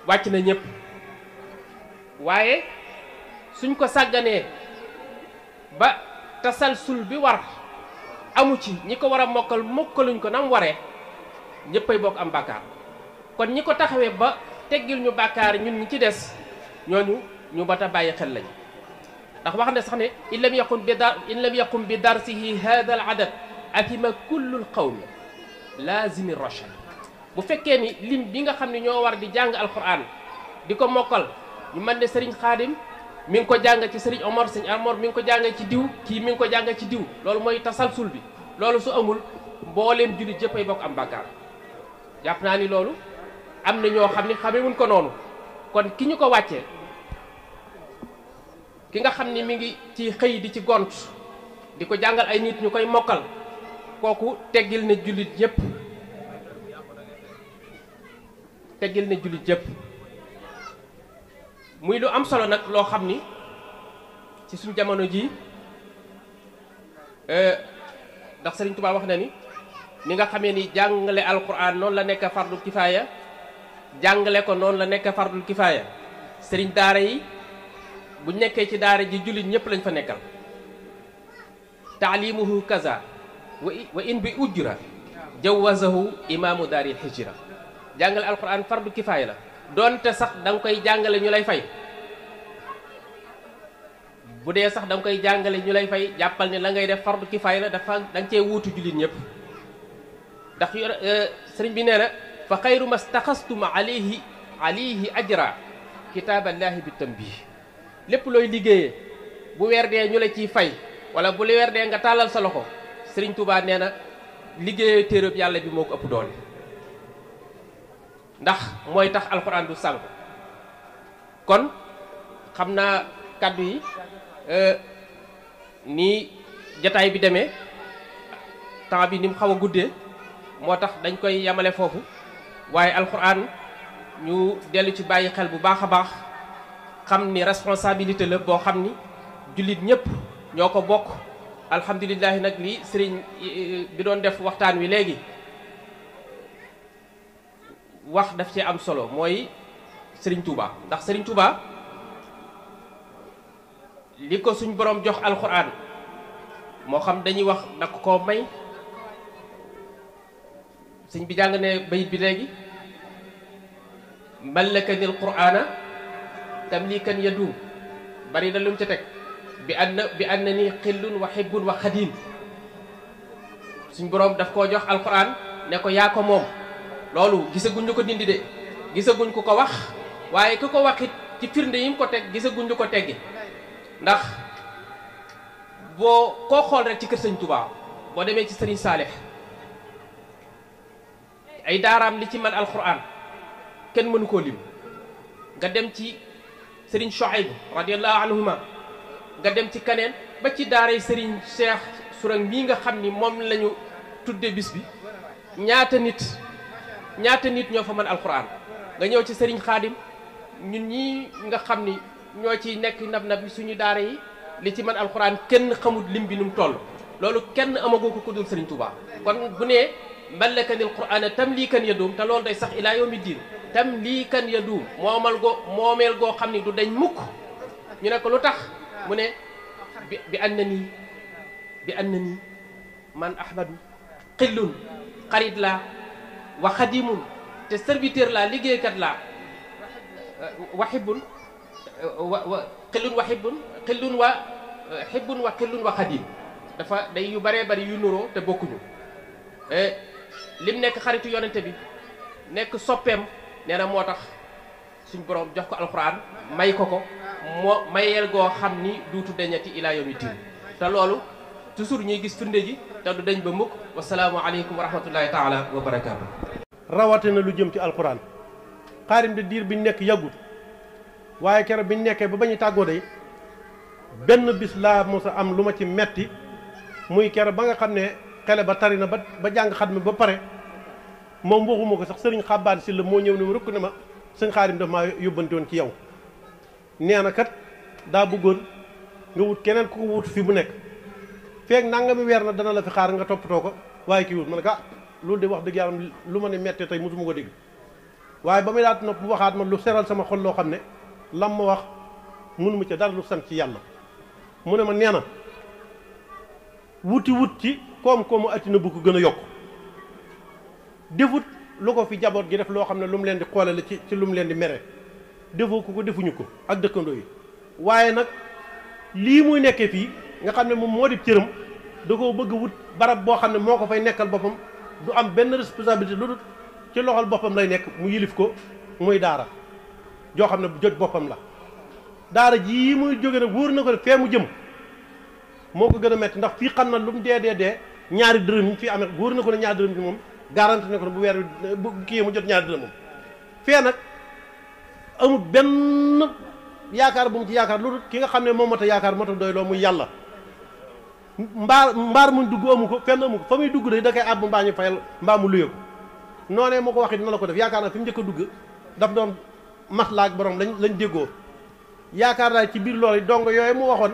wàcc na ñëpp. waaye suñ ko sàgganee ba tasalsul bi war amu ci, ñi ko war a mokkal mokkaluñ ko nam waree, ñëppay bokk am bàkkaar. kon ñi ko taxawee ba teggil ñu bàkkaar ñun ñi ci des ñooñu ñu bata bàyyi xel lañ. ndax wax ne sax ne in lam yakun bi darsihi hada al adad atima kullul qawmi laazimi rachad. bu fekkee ni lim bi nga xam ne ñoo war di jàng alquran di ko mokkal ñu mën ne sëriñ xaadim mi ngi ko jàng ci sëriñ omar, sëriñ amor mi ngi ko jàng ci diw, kii mi ngi ko jàng ci diw, loolu mooy tasalsul bi. loolu su amul mbooleem jullit yëpp ay bokk am bàkkaar. jàpp naa ni loolu am na ñoo xam ne xamewuñ ko noonu. kon ki ñu ko wàccee, ki nga xam ni mi ngi ci xëy di ci gont di ko jàngal ay nit ñu koy mokkal, kooku teggil na jullit yëpp, teggil na jullit yëpp. muy lu am solo nag loo xam ni ci suñ jamono jii ndax Sëriñ Tuubaa wax na ni ni nga xamee ni jàngale alquran noonu la nekk fardu kifaaya jàngale ko noonu la nekk fardul kifaaya sëriñ daara yi bu nekkee ci daara ji jullit ñëpp lañ fa nekkal taalimuhu kaza wa in bi ujra jawazahu imaamu daaril hijra jàngale alquran fardu kifaaya la doonte sax da nga koy jàngale ñu lay fay bu dee sax da nga koy jàngale ñu lay fay jàppal ne la ngay def fardu kifaaya la dafa da nga cee wuutu jullit ñëpp ndax sëriñ bi nee na fa xayru ma staxastuma alayhi ajra kitaaballahi bi tanbih lépp looy liggéeyee bu weer dee ñu la ciy fay wala bu li weer dee nga tàllal sa loxo sëriñ Touba nee na liggéeyee téereb yàlla bi moo ko ëpp doole ndax mooy tax alxuraan du sànk kon xam naa kàddu yi nii jataay bi demee temps bi ni mu xaw a guddee moo tax dañ koy yamale foofu waaye alxuraan ñu dellu ci bàyyi xel bu baax a baax xam ni responsabilité la boo xam ni jullit ñëpp ñoo ko bokk alhamdulilahi nag li sëriñ bi doon def waxtaan wi léegi wax daf ci am solo mooy sëriñ Touba ndax sëriñ Touba li ko suñ borom jox alxuraan moo xam dañuy wax da ko koo may sëñ bi jàng ne bayit bi léegi mallakani alqur'ana tamlikan yadum bari na lu mu ca teg bi anna ni xillun wa hibbun wa xadim suñ boroom daf koo jox alquran ne ko yaa ko moom loolu gisaguñ ñu ko dindi de gisaguñ ku ko wax waaye ku ko waxit ci firnde yi mu ko teg gisaguñ ñu ko teggi ndax boo koo xool rek ci kër sëñ Touba boo demee ci sëriñ Saalix ay daaraam li ci man alquran kenn mënu koo lim nga dem ci sëriñ Shuayb radiyallahu anhuma nga dem ci kaneen ba ci daaray sëriñ Cheikh Sourang mii nga xam ni moom lañu tudde bis bi ñaata nit ñoo fa mën alquran nga ñëw ci sëriñ Xaadim ñun ñii nga xam ni ñoo ci nekk nab bi suñu daara yi li ci mën alquran kenn xamul lim bi nu mu toll loolu kenn amagoo ko ku dul sëriñ Touba kon bu nee mallakani alqur'ana tamlikan yadum te loolu day sax ilaa yawmi diin tamlikan yadum moomeel goo xam ni du dañ mukk ñu ne ko lu tax mu ne bi annani man ahmadu xillun xarit laa wa xadimun te serviteur laa liggéeykat laa wa hibbun wa xillun wa hibbun wa xadim dafa day yu baree bari yu nuroo te bokkuñu lim nekk xaritu yonente bi nekk soppeem nee na moo tax suñ borom jox ko alxuraan may ko moo mayeel goo xam ni duutu dañati ilaa yawmi diin te loolu toujours ñuy gis firnde ji te du dañ ba mukk wasalaamu aleykum wa rahmatullahi taala wa barakaatu. rawatina lu jëm ci alxuraan xaarim de diir biñ nekk yàggut waaye keroog biñ nekkee ba bañu tàggoo day benn bis laa mos a am lu ma ci metti muy keroog ba nga xam ne xele ba tari na ba jàng xat mi ba pare moom waxuma ko sax sëriñ xabbaan si la moo ñëw ne ma rëkk ne ma sëñ xaarim daf maa yóbbante woon ci yow nee na kat daa bëggoon nga wut keneen ku ko wut fi mu nekk feeg nangami weer na dana la fi xaar nga toppatoo ko waaye kii wut ma ne ko loolu de wax dëgg yàlla lu ma ne mettee tey mosuma ko dégg waaye ba muy daat nopp waxaat ma lu seral sama xol loo xam ne lam ma wax mënuma ca dara lu sant ci yàlla mu ne ma nee na wut ci koom-koomu àddina bu ko gën a yokk defut lu ko fi jaboot gi def loo xam ne lu mu leen di xoole la ci lu mu leen di mere defoo ko defuñu ko ak dëkkandoo yi waaye nag lii muy nekkee fii nga xam ne moom moo di cëram da koo bëgg wut barab boo xam ne moo ko fay nekkal boppam du am benn responsabilité lu dul ci loxol boppam lay nekk mu yilif ko muy daara joo xam ne jot boppam la daara jii muy jóge nag wóor na ko fee mu jëm moo ko gën a metti ndax fii xam na lu mu dee ñaari dërëm yi fii amee wóor na ko ne ñaari dërëm bi moom garanti ne ko ne bu weer bu kii mu jot ñaari dërëm moom fee nag amul benn yaakaar bu mu ci yaakaar lu dul ki nga xam ne moom mat a yaakaar mat a doy loo muy yàlla mbaar muñ dugg amu ko fenn amu ko fa muy dugg day da koy àbb mbaa ñu fayal mbaa mu luye ko noonee moo ko waxit na la ko def yaakaar naa fi mu njëkk a dugg daf doon maslaa ak borom lañ déggoo yaakaar naa ci biir loolu dongo yooyu mu waxoon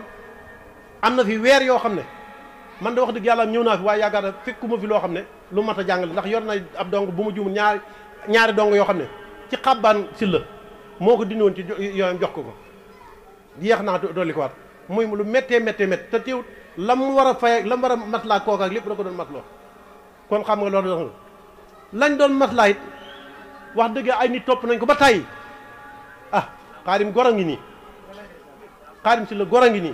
am na fi weer yoo xam ne man de wax dëgg yàlla ñëw naa fi waaye yaakaar na fekkuma fi loo xam ne lu mat a jàngale ndax yor na ab dong bu ma juumul ñaari dong yoo xam ne ci xabbaan si la moo ko dindi woon ci yooyam jox ko yeex naa dolli ko waat muy lu méttee te teewut la mu war a fay la mu war a maslaa kooka ak lépp da ko doon masloo kon xam nga loolu lañ doon maslaa it wax dëgg ay nit topp nañ ko ba tàyyi xaarim gor a ngi nii xaarim si la gor a ngi nii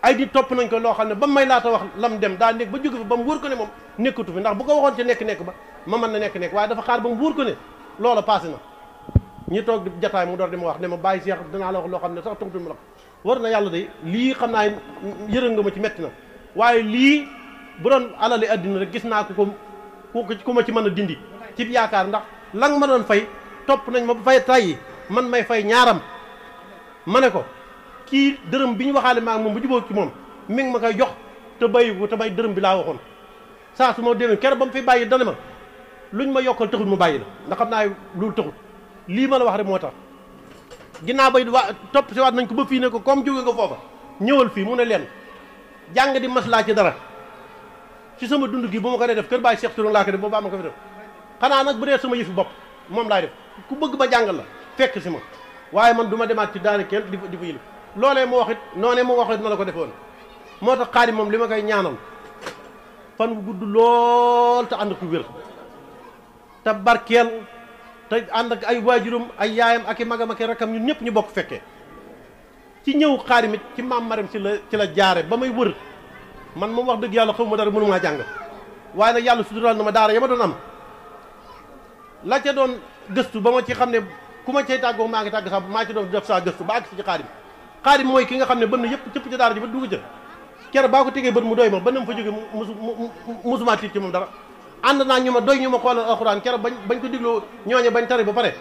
ay nit topp nañ ko loo xam ne ba may laata wax lam dem daa nekk ba jóge fa ba mu wóor ko ne moom nekkatu fi ndax bu ko waxoon ci nekk ba ma mën na nekk waaye dafa xaar ba mu wóor ko ne loola passé na ñi toog jataay mu door di ma wax ne ma bàyyi Cheikh danaa la wax loo xam ne sax tontu ma la war na yàlla de lii xam naa yërëm nga ma ci metti na waaye lii bu doon alali addina rek gis naa ku ma ci mën a dindi ci yaakaar ndax lang ma doon fay topp nañ ma ba fay tayyi man may fay ñaaram ma ne ko kii dërëm bi ñu waxaale maa moom bu jubóo ci moom mi ngi ma koy jox te bàyyi ko te may dërëm bi laa waxoon saa su ma demee keroog ba mu fi bàyyi dana ma luñ ma yokkal taxul mu bàyyi la ndax xam naa loolu taxul lii ma la wax rek moo tax ginnaaw bay waa topp si waat nañ ko ba fii ne ko comme jóge nga foofa ñëwal fii mu ne leen jàng di maslaa ci dara ci sama dund gi bu ma ko dee def kër Baay Cheikh Touré laa ko def boobu ma ko fi def xanaa nag bu dee sama yëfi bopp moom laay def ku bëgg ma jàngal la fekk si ma waaye man du ma demaat ci daara kenn di fa yëlif loolee mu waxit noonee mu waxit na la ko defoon moo tax xaadim moom li ma koy ñaanal fan wu gudd lool te ànd ku wér te barkeel te ànd ak ay waajuram ay yaayam ak i magam ak i rakkam ñun ñëpp ñu bokk fekkee ci ñëw xaadim it ci maam Maram ci la jaare ba may wër man moom wax dëgg yàlla xaw ma dara mënu maa jàng waaye nag yàlla suturaal na ma daara ya ma doon am la ca doon gëstu ba ma ci xam ne ku ma cay tàggoo maa ngi tàgg sax maa ci doon def saa gëstu ba àgg si ci xaadim mooy ki nga xam ne bën na yëpp cëpp ca daara ji ba dugg ca kere baa ko tegee bët mu doy ma ba nam fa jóge musuma tiit ci moom dara ànd naa ñu ma doy ñu ma xoolal alxuraan kere bañ ko digloo ñooñe bañ tari ba pare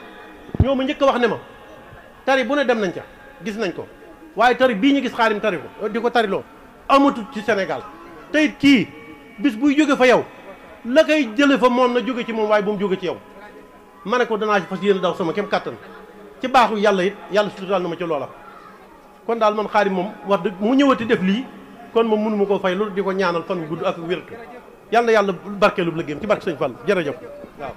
ñoo ma njëkk a wax ne ma tari bu ne dem nañ ca gis nañ ko waaye tari bii ñu gis xaadim tari ko di ko tariloo amatul ci Sénégal tey kii bis buy jóge fa yow la koy jële fa moom na jóge ci moom waaye bu mu jóge ci yow ma ne ko danaa ci fas yéene daw sama kem kàttan ci baaxu yàlla it yàlla suturaal na ma ci loola kon daal man xaadim moom wax dëgg mu ñëwati def lii kon moom mënu ma koo fay loolu di ko ñaanal fan gudd ak wértu yàlla barkeelu liggéeyam ci barke sëñ Fall jërëjëf waaw